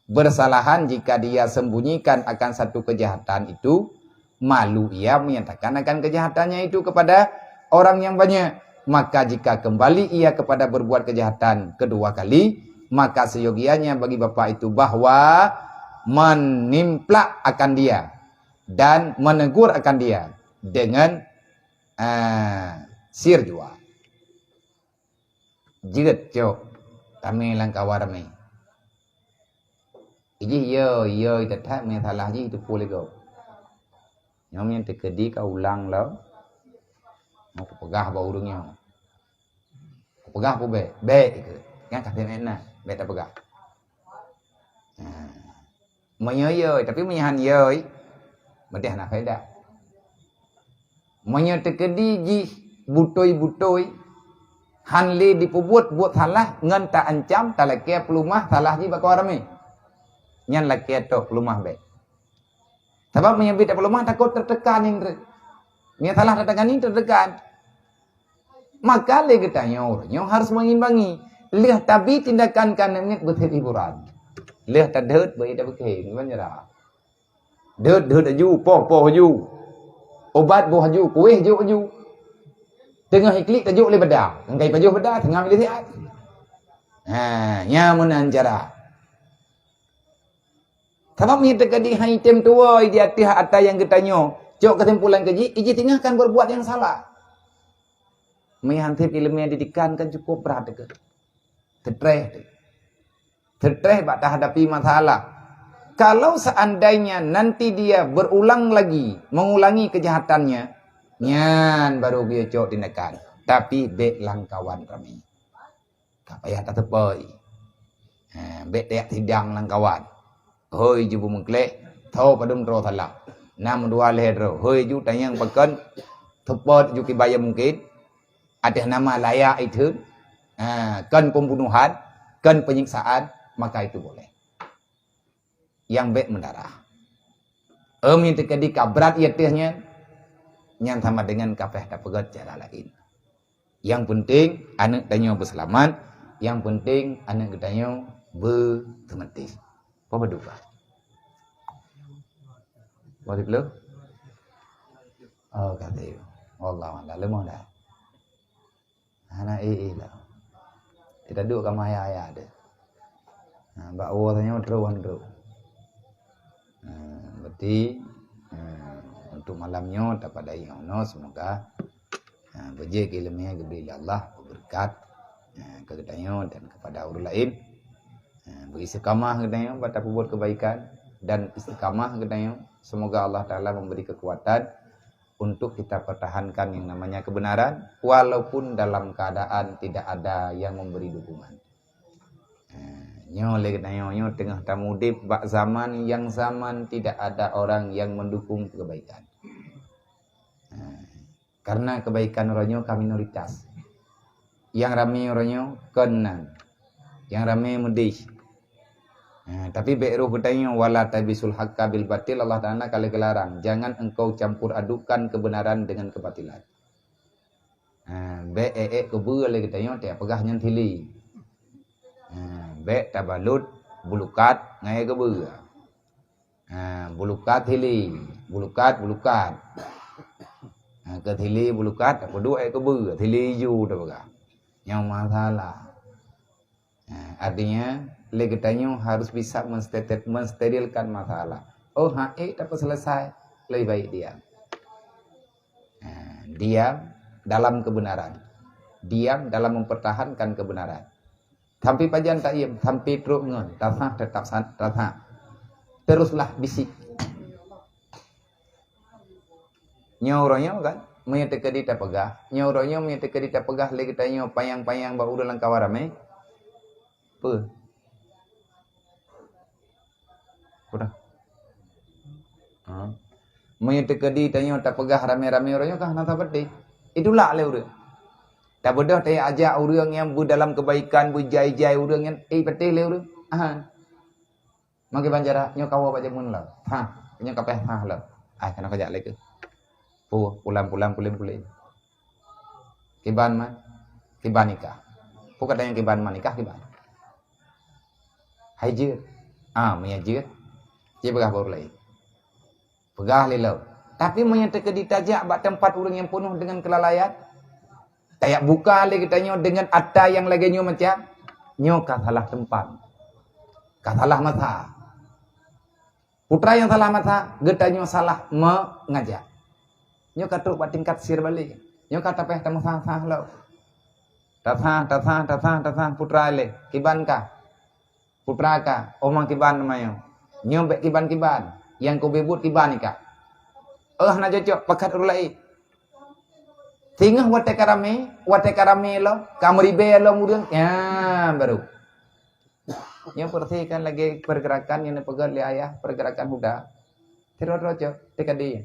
Bersalahan jika dia sembunyikan akan satu kejahatan itu, malu ia menyatakan akan kejahatannya itu kepada orang yang banyak. Maka jika kembali ia kepada berbuat kejahatan kedua kali, maka seyogianya bagi bapak itu bahwa menimplak akan dia dan menegur akan dia dengan, ah, sir jua. Jeuet cok tamé lam kawan ramé. Ijih yo, yo that-that meusalah jih teupeue lé gob. Nyoe nyang teukeudi ka ulang lom. Mau kupeugah bak ureueng nyoe. Kupeugah peue bèk? Bèk ikeu. Nyan ka seunek na, bèk tapeugah. Nah. Meunyoe yoi, tapi meunyoe han yoi, berarti hana faedah. Meunyoe teukeudi jih butôi-butôi, han lé dipeubuet buet salah ngon ta-ancam, talakèe peuleumah salah jih bak kawan ramé. Nyan lakèe toh peuleumah bèk. Sabab meunyoe bit tapeuleumah takot teutekan indra. Meunyoe salah tatangani teutekan. Maka lé geutanyoe uroe nyoe harus mengimbangi. Lheueh tabi tindakan ka aneuk miet beuthat hiburan. Lheueh tadeuet beu ida beukhem, ngon nyerah. Deuet-deuet aju, poh-poh aju. Ubat boh aju, kueh jok aju. Teungoh iklik tajok lé beda. Ngon kai pajoh beda, teungoh milih siat. Ha, nyan meunan cara. Sabab meunyoe teukeudi hai tem tuwoi di ateueh ata nyang geutanyoe, cok keusimpulan keu jih, ijih teungoh kan berbuat nyang salah. Meuhan sép ileumèe didikan kan cukup brat teuh. Stress teuh. Stress bak tahadapi masalah. Kalau seandainya nanti dia berulang lagi mengulangi kejahatannya, nyan baru geuyue cok tindakan. Tapi bèk lam kawan ramé. Ka payah tateupoi. Ha, bèk tajak sidang lam kawan. Hôi ju beumeukleh, tho padum droe salah. Na meudua lhèe droe. Hôi ju tanyong pakon, teupot ju kiban nyang mungkin. Ateueh nama layak itheun. Ha, kon pembunuhan, kon penyiksaan, maka itu boleh. Nyang bèk meudarah. Em nyang teukeudi ka brat ié teuh nyan, nyan sama dengan ka payah tapeugöt cara laén. Nyang peunteng aneuk tanyoe beuseulamat, nyang peunteng aneuk geutanyoe beuteumeutih. Peue padum ka? Dua siplôh? Oh, ka teuh. Wallahu a'lam. Leumah dah. Hana éh-éh lah. Kita duek ka maya-aya deh. Ha, bak woe tanyoe trok wan trok. Ha, berarti, ha, untuk malam nyoe tapadai nyoe, semoga, ha, beujeuet ileumèe geubri lé Allah, beubeurekat, ha, keu geutanyoe dan kepada ureueng laén. Ha, beuistiqamah geutanyoe bak tapeubuet kebaikan dan istiqamah geutanyoe. Semoga Allah Taala memberi kekuatan untuk kita pertahankan yang namanya kebenaran, walaupun dalam keadaan tidak ada yang memberi dukungan. Ha, nyoe lé geutanyoe nyoe teungoh tamudép bak zaman yang zaman tidak ada orang yang mendukung kebaikan. Ha, karena kebaikan uroe nyoe ka minoritas. Nyang ramé uroe nyoe kon nan. Nyang ramé meudeh. Ha, tapi bèk roh geutanyoe, "Wala talbisul haqqa bil batil," Allah Taala ka lheueh geularang, "Jangan engkau campur adukkan kebenaran dengan kebatilan." Ha, bèk ék-ék keubeue lé geutanyoe, tapeugah nyan sili. Ha, bèk tabalot bulukat ngon keubeue. Ha, bulukat hili, bulukat, bulukat. Ha, ke hili bulukat, peuduek keubeue, hili iju tapeugah. Nyoe masalah. Ha, artinya, lé geutanyoe harus bisa menstetet-, mensterilkan masalah. Oh, ha, eh, tak selesai, lebih baik diam. Ha, diam dalam kebenaran. Diam dalam mempertahankan kebenaran. Sampai pajan taiem, sampai trok ngon, tasah tetap sa-, tasah. Teruslah bisik. Nyoe uroe nyoe kan, meunyoe teukeudi tapeugah, nyoe uroe nyoe meunyoe teukeudi tapeugah lé geutanyoe panyang-panyang bak ureuëng lam kawan ramé, peue? Udah. Ha. Meunyoe teukeudi tanyoe tapeugah ramé-ramé uroe nyoe kah na sapeudeh. Itulak lé ureuëng. Tabeudôh tajak ajak ureuëng nyang beudalam keubaikan, beujai-jai ureuëng nyan, eh, patéh lé ureuëng. Aha. Maka ban cara nyoe kawoe bak jameun lom. Ha, nyoe kapéh ha lom. Ai kana kajak lé keuh. Pu, pulang-pulang puléng-puléng. Kiban ma, kiban nikah. Pu katanya kiban ma nikah kiban. Hai jeuet. Ah, meunyo jeuet. Cit peugah baru laén. Peugah lé lom. Tapi meunyo teukeudi tajak bak teumpat ureuëng nyang peunoh deungon keulalaian, tajak buka lé geutanyoe deungon ata nyang lagée nyoe macam, nyoe ka salah teumpat. Ka salah masa. Putra nyang salah masa, geutanyoe salah meungajak. Nyoe ka trok bak tingkat sir balek. Nyoe ka tapéh tameusah-sah lom. Tasah, tasah, tasah, tasah putra lé. Kiban kah? Putra ka, oh mang kiban manyong. Nyoe bék kiban-kiban, nyang keubeubut kiban ika. Eh, hana cocok, pakat ureuëng laén. Singoh watée ka ramé, watée ka ramé lom, ka meuribée lom ureuëng, ya, baru. Nyoe bersihkan lagi pergerakan nyang neupeugét lé ayah, pergerakan huda. Sidroe-droe cok, teuka di.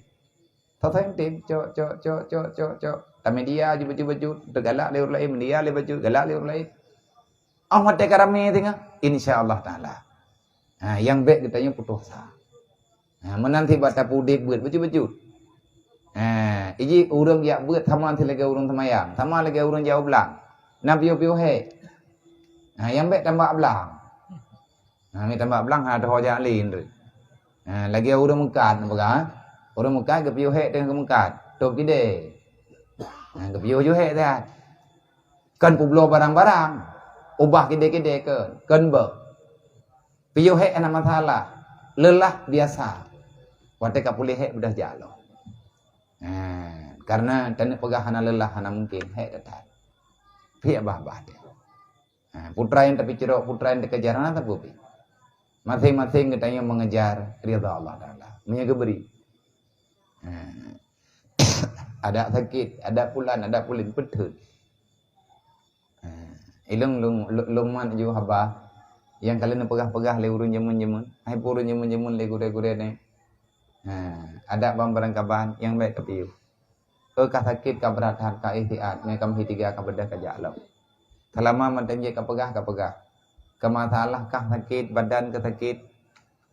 Sasai tem, cok, cok, cok, cok, cok, cok. Tamedia ju baju-baju, teugalak lé ureuëng laén, media lé baju, galak lé ureuëng laén. Oh, watée ka ramé teungoh, insya Allah Taala. Ha, nyang bék geutanyoe putôh asa. Ha, meunan sit bak tapeuudeb beuet bacut-bacut. Ha, iji ureuëng jak beuet sama sit lagée ureuëng seumayang, sama lagée ureuëng jak u blang. Na piôh-piôh hék. Ha, nyang bék tambah blang. Ha, mi tambah blang, ha, teuho jak lé nyoe. Ha, lagée ureuëng meukat, na peugah, ha? Ureuëng meukat geupiôh hék teungoh geumeukat. Tôb kidée. Ha, geupiôh ju hék that. Kon peubloe barang-barang. Ubah kidée-kidée kon, kon beuh. Piôh hék hana masalah. Leulah biasa. Watée ka puléh hék beudoh jak lom. Ha, karena taneuk peugah hana leulah, hana mungken, hék that-that. Piôh bah-bah teuh. Ha, putra nyang tapicirok, putra nyang takejar, hana sapeue pih. Maséng-maséng geutanyoe mengejar ridha Allah Taala. Meunyoe geubri. Ha. Adak sakét, adak pulan, adak pulen, peuteun. Ha. Ilong lôn, lôn, lôn mat ju haba nyang ka lheueh neupeugah-peugah lé ureuëng jameun-jameun. Hai peue ureuëng jameun-jameun lé gurée-gurée nyoe. Ha, adak ban barangkaban nyang bék kapiôh. Eh, ka sakét, ka brat that, ka istiaat, mé ka meuhi tiga, ka beudoh ka jak lom. Seulama mantong jeuet kapeugah, kapeugah. Ka masalah kah sakét, badan ka sakét,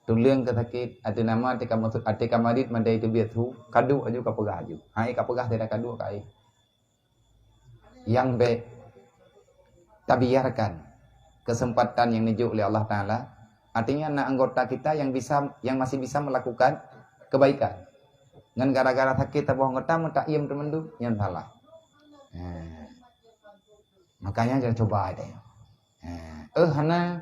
tuleueng ka sakét, ateueh nama até ka marit, até ka marit mandai teubiet su, kaduek aju kapeugah aju. Hai kapeugah tidak kaduek ka ai. Nyang bék tabiarkan kesempatan nyang neujok lé Allah Taala. Artinya na anggota kita yang bisa, yang masih bisa melakukan kebaikan. Ngon gara-gara sakét saboh anggota meutak iem teumandum, nyan salah. Ha. Makanya jangan coba ada. Ha. Eh, hana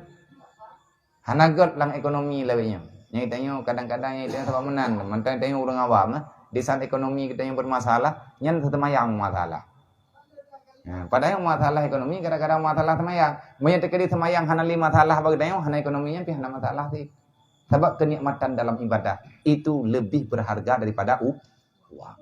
Hana gét lam ekonomi lawét nyoe. Nyang geutanyoe kadang-kadang nyang geutanyoe sabab meunan, mantong geutanyoe ureuëng awam, eh. Di saat ekonomi geutanyoe bermasalah, nyan teumayang masalah. Nah, padahai masalah ekonomi gara-gara masalah teumayang. Meunyoe teukeudi teumayang hana lé masalah bagi geutanyoe, hana ekonomi nyan pih hana masalah sih. Sabab kenikmatan dalam ibadah itu lebih berharga daripada u-, uang.